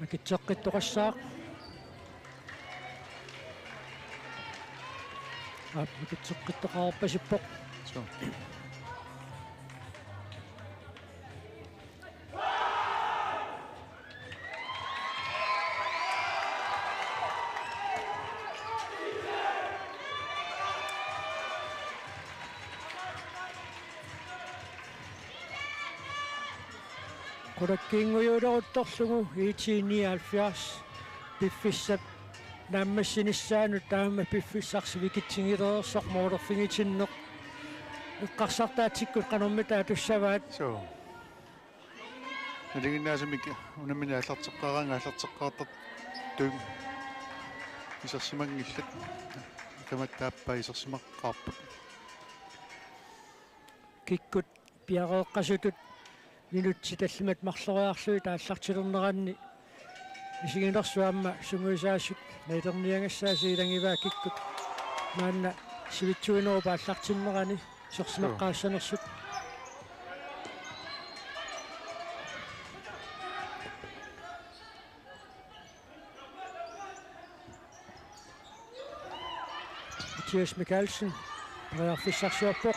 Makitseqqittoqassaaq. Aap, makitseqqittoqarpasippoq. Suu. Qulakkiinngujuuleruttorlugu I T nioghalvfjerds piffissap naammassinissaanut taama piffissaq sivikitsigilereersoq målerfigitinneq. Eqqarsartaatsikkut qanormita atussavaat. Suu. Nalinginnaasumik unammineq aallarteqqaaraangat aallarteqqaartartut isersimanngillat. Tamatta aappaa isersimaqqaarput. Kikkut piareeqqasutut minutsit tallimat marloriarlugit aallartilerneranni isiginersuarmi sungiusaasut naalerniagassaasi ilagivaat kikkut maanna sivitsuinerup aallartinnerani isersimaqqaassanersut. Mathias Mikaelsen periarfissarsiorpoq.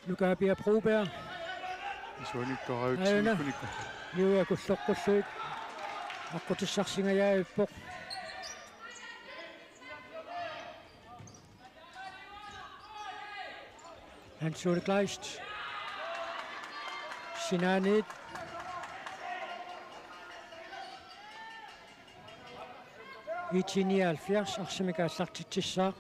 Luka Pia Broberg. Isuanittorajutsikkuniku. Niuja kulloqqulluit. Aqqutissarsingajaavippoq. Hans Ole Kleist. Sinaaniit. I T nioghalvfjerds arsamik aallartitsissaaq.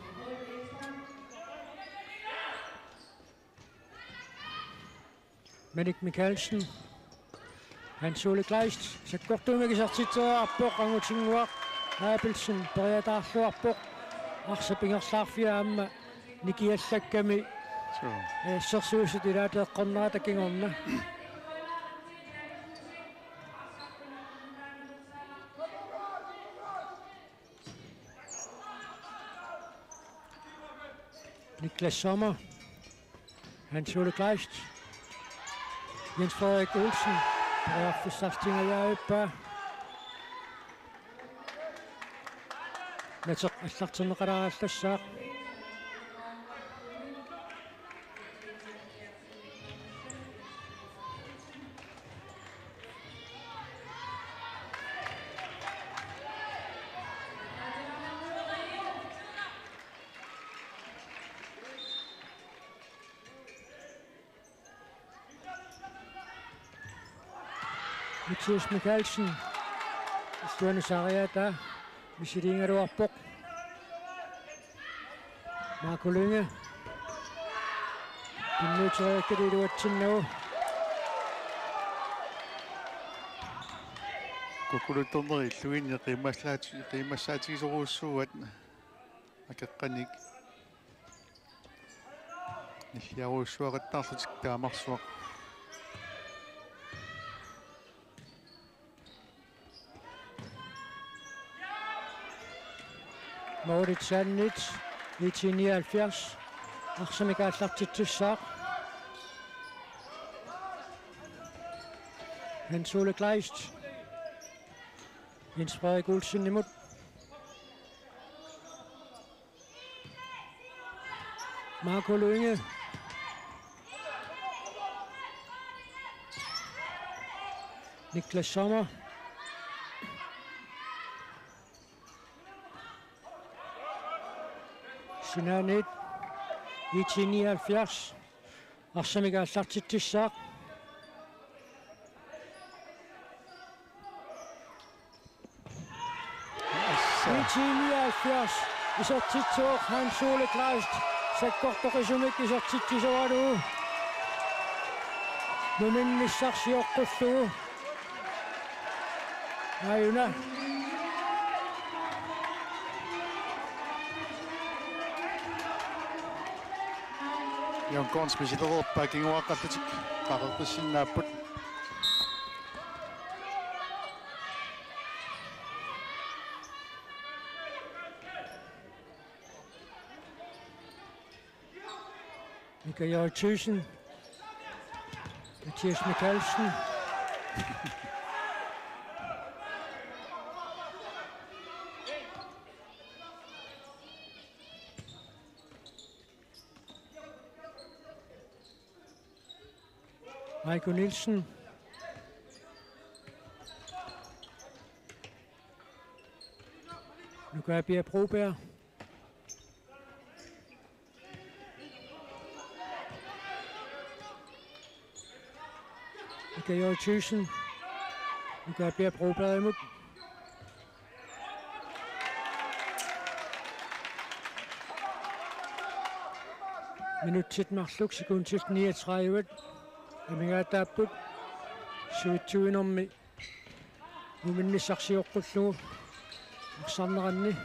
Manik Mikaelsen. Hans Ole Kleist sakkortuumik isertitseriarpoq, Angutinnguaq Abelsen periataarluarpoq. Arsap ingerlaarfia aamma nikiallakkami. Suu. Assersuisut ilaata eqqornerata kingorna. Niklas Sommer. Hans Ole Kleist. Jens Frederik Olsen. Periarfissarsingajaavippoq. Nateq aallartinneqalaarallassaaq. Mathias Mikaelsen. Istuani saariata misiliigaluarpoq. Marco Lynge. Pinnuuteriakkali iluatsinnagu. Kukkuluttorneri illuinni qiimmassaati-, qiimmassaatigisorujussuuat akeqqanik. Nilliarujussuaqattaarlutik taamarsuaq. Målitsaannit I T nioghalvfjerds. Arsamik aallartitsissaaq. Hans Ole Kleist. Jens Frederik Olsenimut. Marco Lynge. Niklas Sommer. Sinaaniit I T nioghalvfjerds. Arsamik aallartitsissaaq. I T nioghalvfjerds isertitsivoq Hans Ole Kleist sakkortoqisumik isertitsisoralugu. Muminnissaq sioqqullugu. Aajuna. Jørgen Gorns misilereerpaa kinguaaqqallutik qaqeqqissinnaapput. Mika J. Thyssen. Mathias Mikaelsen. Aiko Nielsen. Nuka Pia Broberg. Mika J. Thyssen. Nuka Pia Brobergimut. Minutsit marluk sekundit niogtredive. Amigaataapput. Suitsuinermi. Muminnissaq sioqqullugu arsarneranni.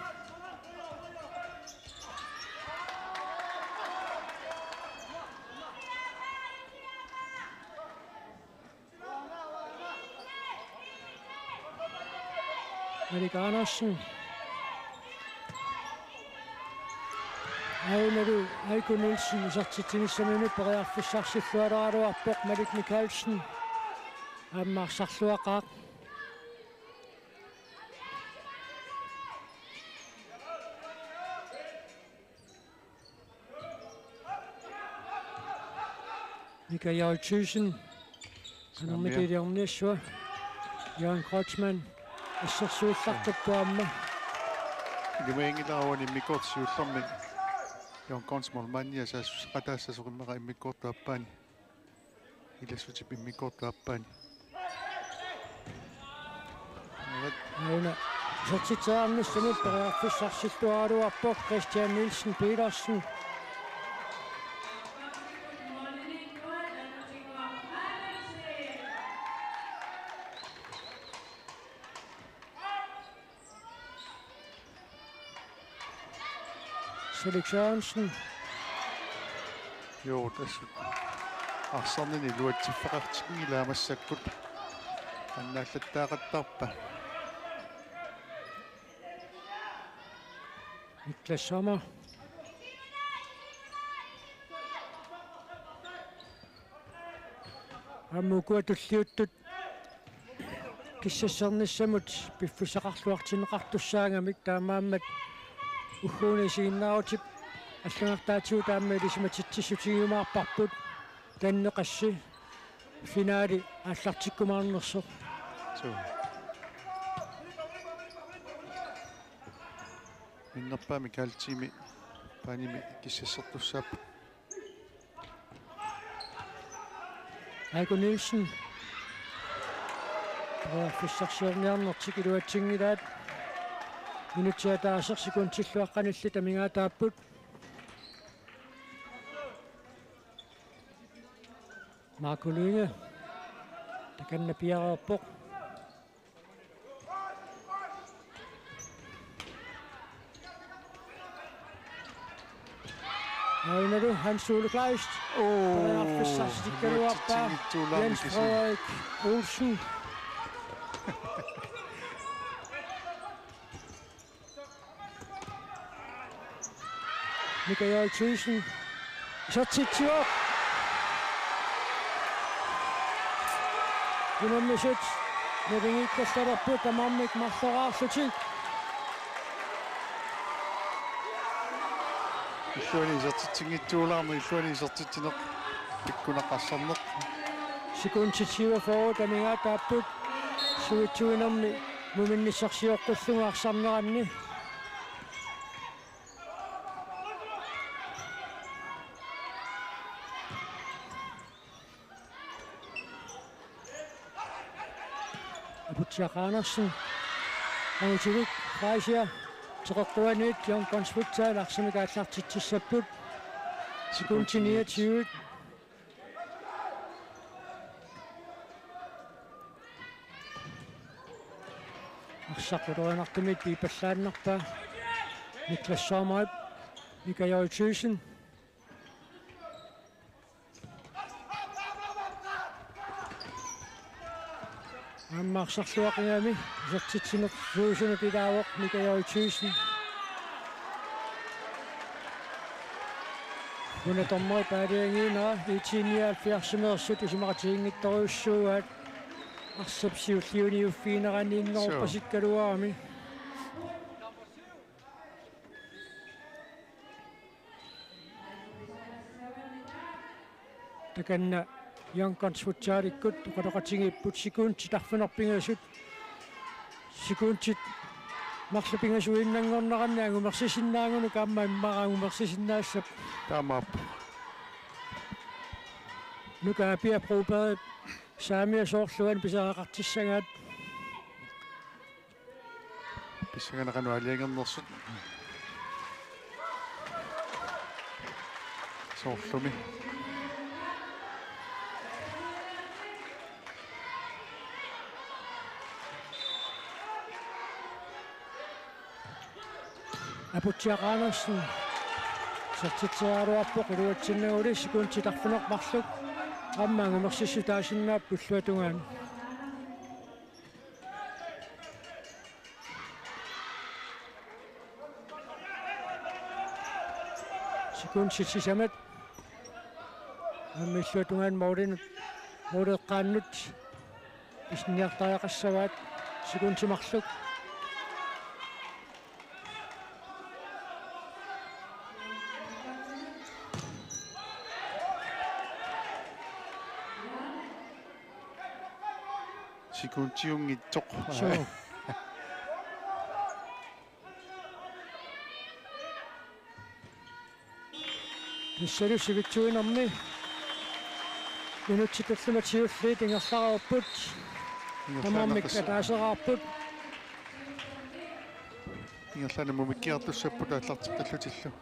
Erik Andersen. Aajuna Aiko Nielsen isertitsinissaminnut periarfissarsilluaraluarpoq Malik Mikaelsen. Aamma arsarluaqaaq. Mika J. Thyssen. Anermik iliorniassua. Jørgen Kreutzmann. Assersuillartup aamma. Ilimaginngilara uani immikkoortut siullermik. Jørgen Kreutzmann målmandia saassuseqataassasoq immaqa immikkoortup aappaani. Ilassutip immikkoortup aappaani. Aajuna isertitseriarnissamut periarfissarsilluaraluarpoq Christian Nielsen Petersen. Felix Sørensen. Joo, tassa. Arsarnini iluatsiffeqartinngilaa massakkut. Annaallattaaqattaarpa. Niklas Sommer. Aamma ukua tulliuttut kissassernissamut piffissaqarluartinneqartussaagamik, taamaammat ugguuna isiginnaarutip allagartaatigut aamma ilisimatitsissutigiumaarparput, tanneqassi finaali aallartikkumaarnersoq. Suu. Minnerpaamik halv time baanimi kissassertussaapput. Aiko Nielsen. Periarfissarsiorniarnertik iluatsinngilaat. Minutsit ataaseq sekundillu aqqanillit amigaataapput. Marco Lynge. Takanna piareerpoq. Ainalu Hans Ole Kleist. Oo, periarfissarsitikkaluarpaa. Iluatsitsinngitsuulaarnikuuvoq Jens Frederik Olsen. Mikael Thyssen. Isertitsivoq. Unammisut nalingiikkallalerput tamarmik marloraarlutik. Illuani isertitsinngitsuulaarneq, illuani isertitsineq pikkunaqqassarneq. Sekundit syvogfyrre amigaataapput. Suitsuinermi muminnissarsioqqullugu arsarneranni. Aputsiaq Andersen. Angutivik Freisia. Teqeqquaniit Young Guns Futsal arsamik aallartitsissapput. Sekundi niogtyve. Arsaq ulorianartumik piipallaannarpaa. Niklas Sommerip, Mikael Thyssen. Aamma arsarluaqigami isertitsineq suusunut ilaavoq Mikael Thyssen. Una dommerit aalajangiinera IT nioghalvfjerdsimeersut isumaqatiginngitsorujussuugaat. Arsap siulliuniuffigineranni inneruppasikkaluarami. Takanna Young Guns Futsalikkut oqaloqatigiipput sekundit arfineq-pingasut. Sekundit marluk pingasuinnanngorneranni angumersisinnaanngorneranni aamma immaqa angumersisinnaassapput. Taamaappoq. Nuka Apiap Brobergip saamiata soorlu uani pisariaqartissagaat. Pissanganaq qanoq aalajangernersut. Soorlumi. Aputsiaq Andersen. Isertitseriaraluarpoq iluatsinnaguli sekundit arfineq-marluk. Aamma angumersissutaasinnaapput illuatungaani. Sekundit sisamat. Aamma illuatungaani målinut, måleeqqaannut pisiniartariaqassavaat sekundit marluk. Sekundiunngitsoq. Suu. Tassalu sivitsuinermi minutsit tallimat siulliit ingerlareerput. Tamarmik ingerlaannartas- ataaseraarput. Ingerlaannaq mumikkiartussapput aallarteqqillutillu.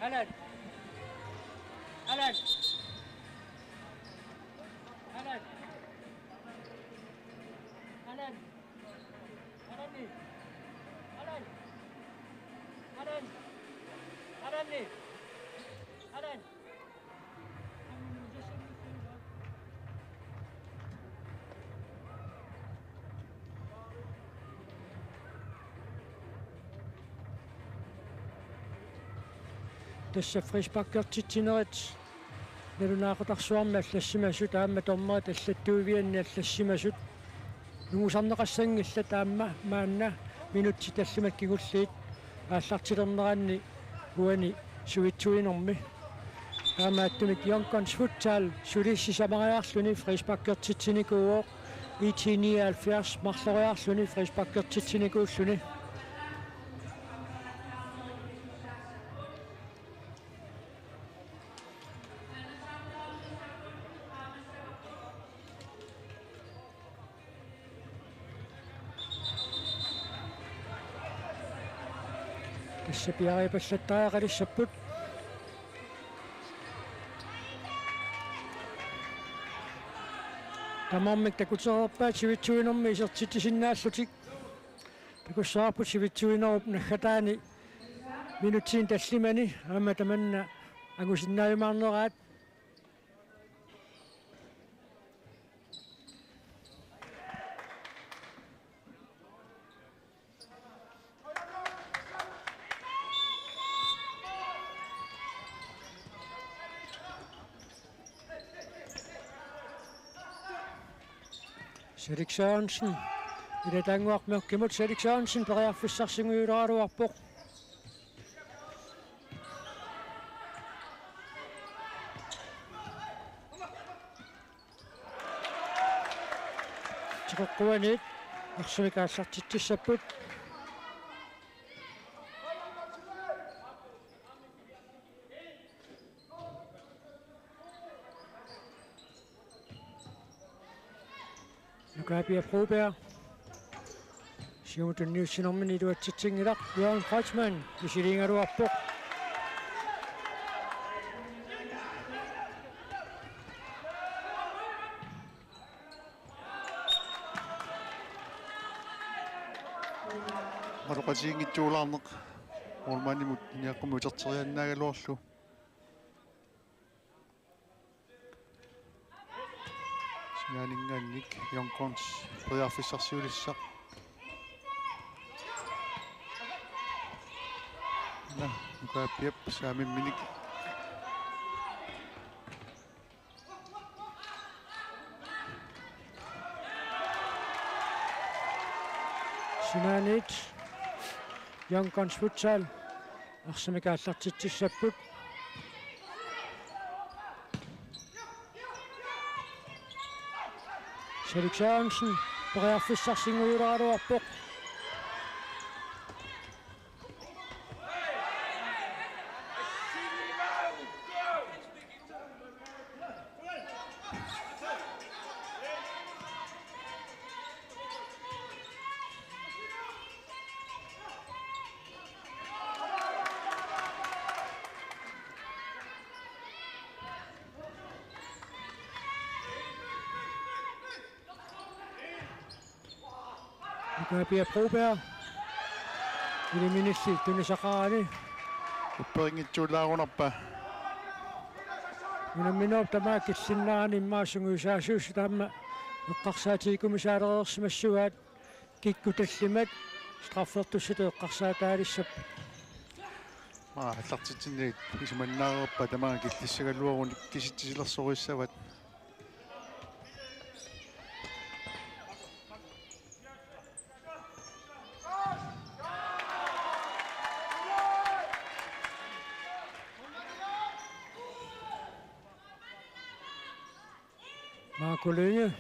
Alan. Alan. Alan. Alan. Alan. Alan. Alan. Alan. Tassa frisparkertitsinerit nalunaaqutaqarsuarmi allassimasut aamma dommerit allattuivianni allassimasut. Nungusarneqassanngillat aamma maanna minutsit tallimat kingulliit aallartilerneranni uani sivitsuinermi. Taamaattumik Young Guns Futsal suli sisamariarluni frisparkertitsinikuuvoq. I T nioghalvfjerds marloriarluni frisparkertitsinikuulluni. Tassa piariapallattariaqalissapput. Tamarmik takutereerpaat sivitsuinermi isertitsisinnaallutik. Takussavarput sivitsuinerup naggataani minutsini tallimani aamma tamanna angusinnaajumaarneraat. Salik Sørensen. Ilataannguaq Mørkimut, Salik Sørensen periarfissarsinnguuleraluarpoq. Tigoqquaniit arsamik aallartitsissapput. Nukaapia Broberg. Siumut tunniussinermini iluatsitsinngilaq, Jørgen Kreutzmann misiliigaluarpoq. Maloqatiginngitsuulaarneq. Målmandimut niaqqumik uterteriaannaagaluarlugu. Sinaaninngaanniit Young Guns periarfissarsiulissaq. Naa, Nukaapiap saamimminik. Sinaaniit Young Guns Futsal arsamik aallartitsissapput. Salik Sørensen periarfissarsinnguuleraluarpoq. Nukaapia Broberg. Iliminilli tunisaqarani. Upperinngitsuulaarunarpa. Unamminerup tamaat killinnerani immaqa sungiusaasuussutaaq aamma eqqarsaatigikummisaareersimassuaat. Kikkut tallimat straffertussatut eqqarsaataalissapput. Maa aallartitsinnit isumannaareerpat tamaanga killissagaluarunik kisitsisilersorissavat. Marco Lynge.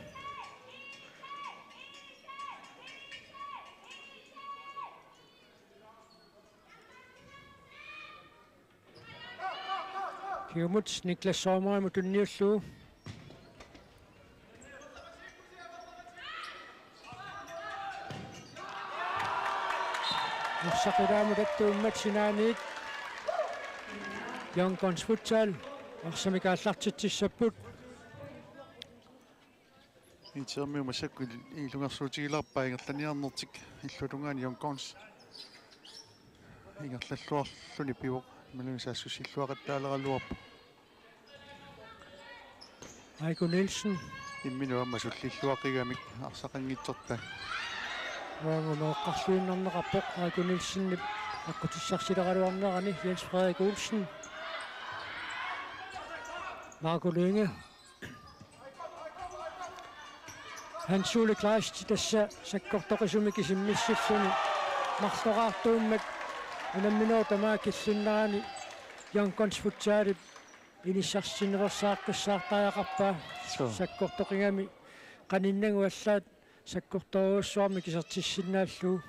Siumut Niklas Sommerimut tunniullugu. Arsaq ilaamut attuummat sinaaniit. Young Guns Futsal arsamik aallartitsissapput. I T-rmiut massakkut ilungersuutigilerpaat ingerlaniarnertik illuatungaani Young Guns. Ingerlalluarluni pivoq, imaluunniit saassussilluaqattaaleraluarpoq. Aiko Nielsen. Imminut aamma sullilluaqigamik arsaqanngitsortaa. Uagut meeqqarluinnarneqarpoq Aiko Nielsenip aqqutissarsileraluarnerani Jens Frederik Olsen. Marco Lynge. Hans Ole Kleist tassa sakkortoqisumik isimmissilluni marloraartuummat unamminerup tamaat killinnerani Young Guns Futsalip inissarsitinneqarsaartariaqarpaa. Suu. Sakkortoqigami qaninnagu allaat sakkortoorujussuarmik isertissinnaallugu.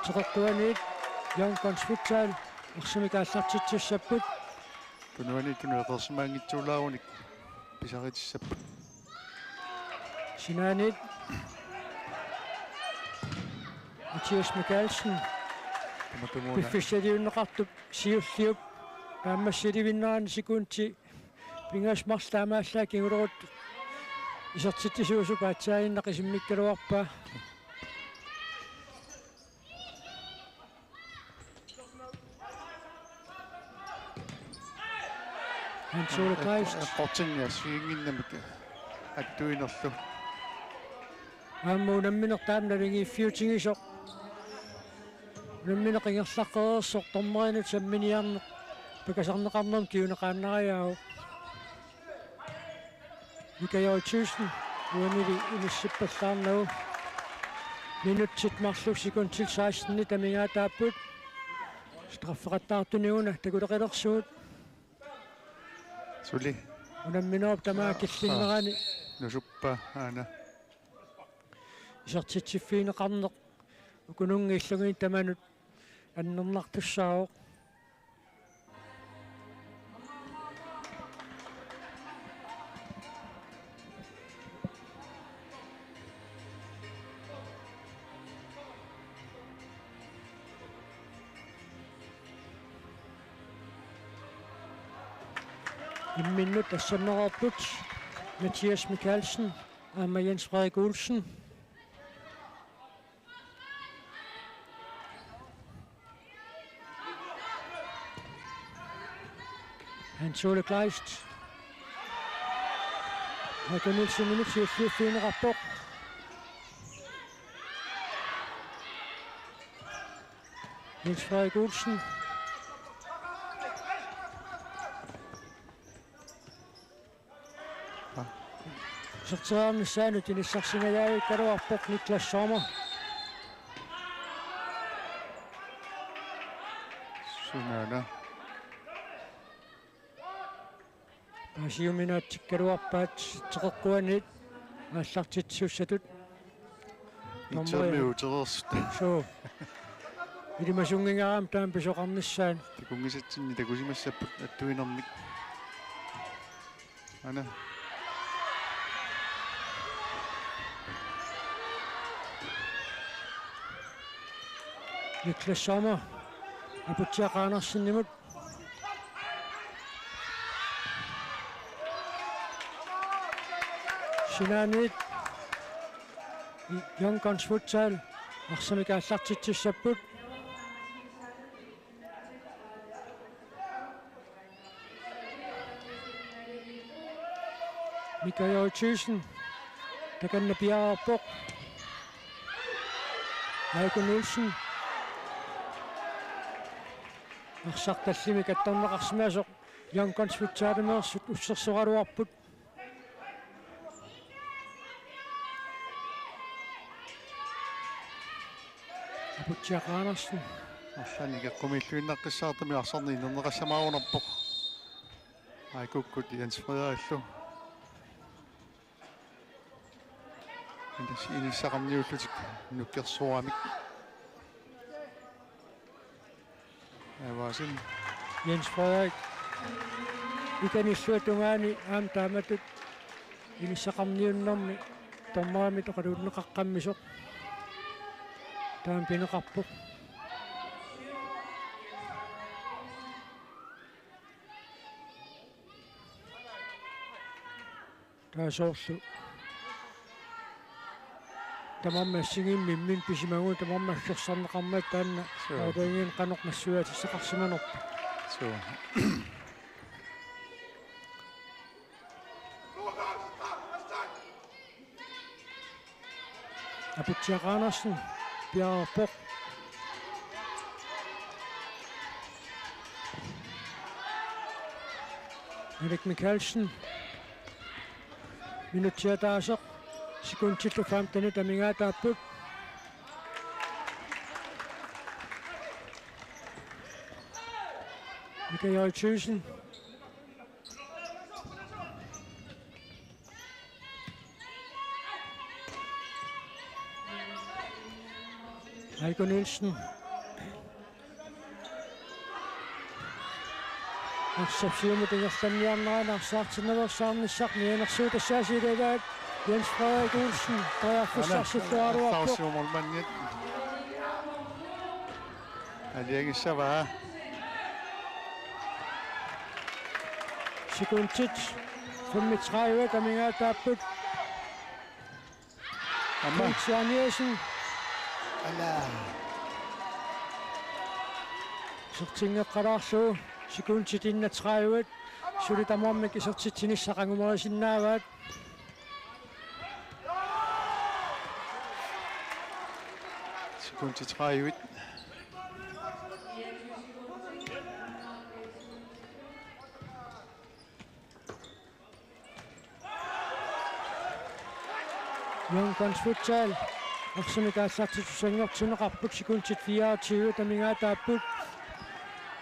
Teqeqquaniit Young Guns Futsal arsamik aallartitsissapput. Tunuaniittut eqeersimaanngitsuulaarunik pisaritissapput. Sinaaniit Mathias Mikaelsen. Tamatumuuna. Piffissaliunneqartup siulliup naammassilivinnerani sekundi pingasut marluk taamaallaat kinguleruttoq isertitsisuusup aatsaaginnaq isimmikkaluarpaa. Hans Ole Kleist. Eqqortinniassiinnginnamik attuinerlu. Aamma unammineq taama naligiiffiutigisoq. Unammineq ingerlaqqereersoq dommerinut samminiarneq pakasarneqarnermut kinguneqaannariaavoq. Mika J. Thyssen uanili inissippallaarnagu. Minutsit marluk sekundit seksten amigaataapput. Straffeqattaartuniguna takuleqilersugut. Suli. Unamminerup tamaat killinnerani. Nusuppaa aana. Isertitsiffigineqarneq ukununnga illunga tamanut annernartussaavoq. Imminnut assanneqarput Mathias Mikaelsen aamma Jens Frederik Olsen. Hans Ole Kleist. Michael Nielsen minut siulliuffigineqarpoq. Jens Frederik Olsen. Iserteriarnissaanut inissarsingajavikkaluarpoq Niklas Sommer. Sunaana. Paasiuminaatsikkaluarpaat Teqeqquaniit aallartitsisussatut. Itsermiutereersut. Suu. Ilimasunngingaarami taama pisoqarnissaanut. Takunngisatsinni takusimassapput attuinermik. Aana. Niklas Sommer. Aputsiaq Andersenimut. Sinaaniit Young Guns Futsal arsamik aallartitsissapput. Mika J. Thyssen. Takanna piareerpoq. Aiko Nielsen. Arsaq tallimik attorneqarsimasoq. Young Guns Futsalimeersut ussersoraluarput. Aputsiaq Andersen. Arlaannik eqqumiilluinnaqqissaartumik arsarneq inerneqassamaarunarpoq. Aikukkut Jens Frederiklu. Inis-, inissaqarniullutik nukkersuaramik. Avasin. Jens Frederik. Ikanilluatungaani aamma taamatut inissaqarniunnermi dommerimit oqaluunneqaqqammisoq. Taama pineqarpoq. Taava soorlu tamarmik assigiimmik imminnut pisimagunik tamarmik aggersarneqarmata taanna. Suu. Aalajangiinneq qanoq nassuiaatissaqarsimanerpoq. Suu. Aputsiaq Andersen piareerpoq. Erik Mikaelsen. Minutsit ataaseq. Sekundillu femtenit amigaataapput. Mika J. Thyssen. Aiko Nielsen. Arsap siumut ingerlanniarnerani arsaartinnaveersaarnissaq mianersuutassaasileraat. Jens Frederik Olsen periarfissarsilluaruarpoq. Arsarsiumut manniat. Aliagissavaa. Sekundit femogtredive amigaataapput. Aamma. Hans Jørgen Jessen. Ala. Isertinngeqqalaarlugu sekundit enogtredive. Suli tamarmik isertitsinissaq angumerisinnaavaat. Sekundit tredive. Young Guns Futsal arsamik aallartittussanngortinneqarput, sekundit fireogtyve amigaataapput.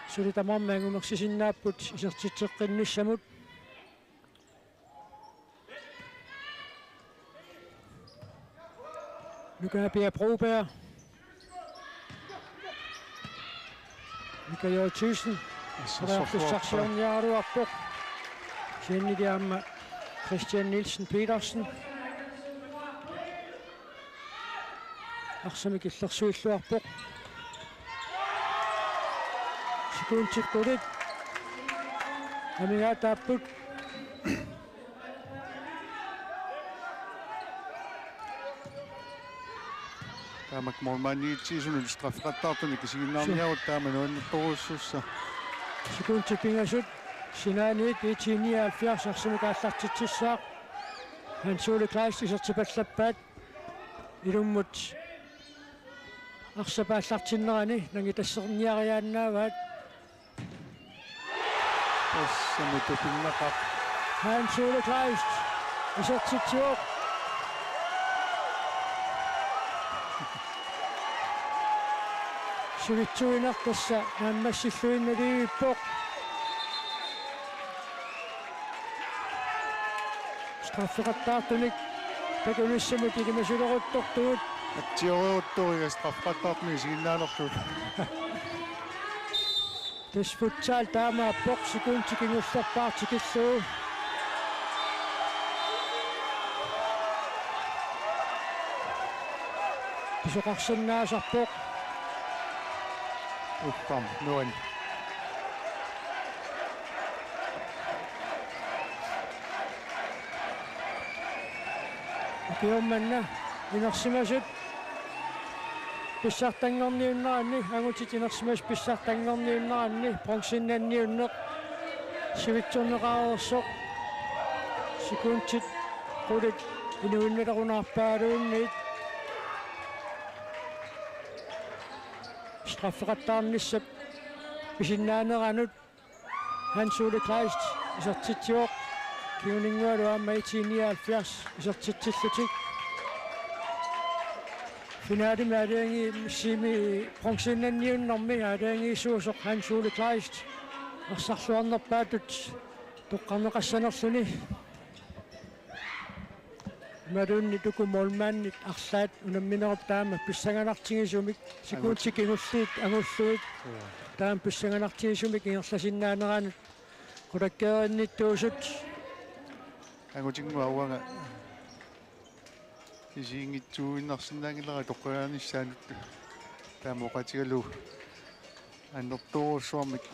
Suli tamarmik angumersisinnaapput isertitseqqinnissamut. Nuka Pia Broberg. Mika J. Thyssen. Periarfissarsiorniaraluarpoq. Kisiannili aamma Christian Nielsen Petersen. Arsamik illersuilluarpoq. Sekundit qulit amigaataapput. Taamak målmandiutsisunut straffeqattaartunik isiginnaarniarutta taama nuannertorujussuussaq. Sekundit pingasut sinaaniit I T nioghalvfjerds arsamik aallartitsissaaq. Hans Ole Kleist isertipallappaat. Ilummut arsap aallartinnerani nangitasserniariaannaavaat. Tassami tupinnaqaaq. Hans Ole Kleist isertitsivoq. Sivitsuineq tassa naammassilluinnaliivippoq. Straffeqattaartunik takunissamut ilimasuleruttortugut. Atsioruttoriga straffeqattaartunik isiginnaalerlugu. Tassa futsal taamaappoq, sekundi kingullerpaaq tikillugu. Pisoqarsinnaasarpoq. Uffam, nuan. Ukioq manna inersimasut pissartanngorniunneranni, angutit inersimasut pissartanngorniunneranni, bronzennanniunneq sivitsorneqareersoq, sekundit qulit inuinnalerunaarpaaluunniit. Straffeqattaarnissap pisinnaaneranut Hans Ole Kleist isertitsivoq, kinguninngualu aamma I T nioghalvfjerds isertitsillutik. Finalemi aalajangiisimi bronzennanniunnermi aalajangiisuusoq Hans Ole Kleist arsarluarnerpaatut toqqarneqassanerluni. Imaluunniit uku målmandit arlaat unamminerup taama pissanganartigisumik, sekundit kingulliit angullugit, joo, taama pissanganartigisumik ingerlasinnaaneranut qulakkeerinnittuusut. Angutinnguaq uanga isiginngitsuuinnarsinnaanngilara toqqagaanissaanut. Taama oqaatigalugu annertoorujussuarmik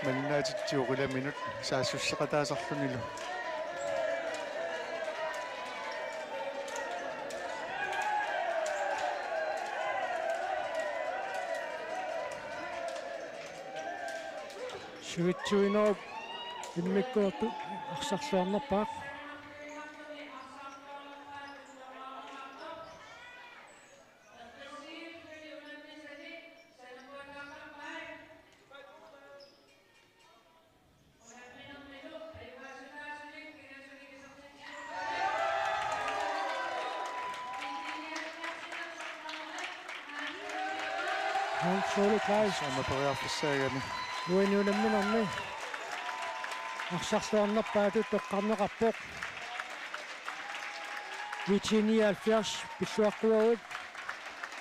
malinnaatitsivoq ilaminut saassusseqataasarlunilu. Sivitsuinerup immikkoortoq arsarluarnerpaaq. Hans Ole Kleist. Aamma periarfissaagami. Uani unamminermi arsarluarnerpaatut toqqarneqarpoq. IT-nioghalvfjerds pilluaqquagut.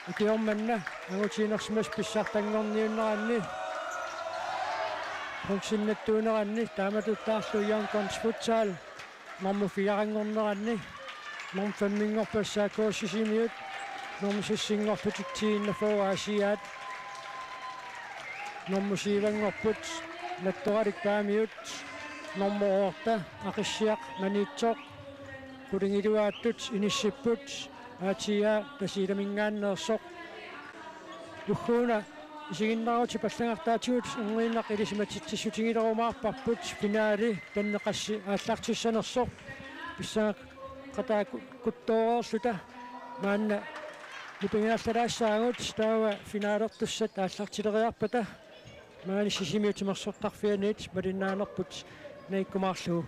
Ikioq manna angutiinersimasut pissartanngorniunneranni, bronzennattuuneranni, taamatuttaarlu Young Guns Futsal normu fireanngorneranni, normu femminngorput S A K Sisimiut, normu seksinngorput T enogfyrre Aasiaat, normu syvanngorput Nattoralik Paamiut, normu otte Aqissiaq Maniitsoq, qulingiluaattut inissipput A T A Tasiilaminngaanneersoq. Ugguuna isiginnaarutit allagartaatigut erniinnaq ilisimatitsissutigilerumaarparput, finaali tanneqassi aallartissanersoq. Pissangaqataakuttoorluta maanna nipangiarlalaassaagut, taava finaalertussat aallartileriarpata maani Sisimiut timersortarfianit malinnaanerput naikkumaarlugu.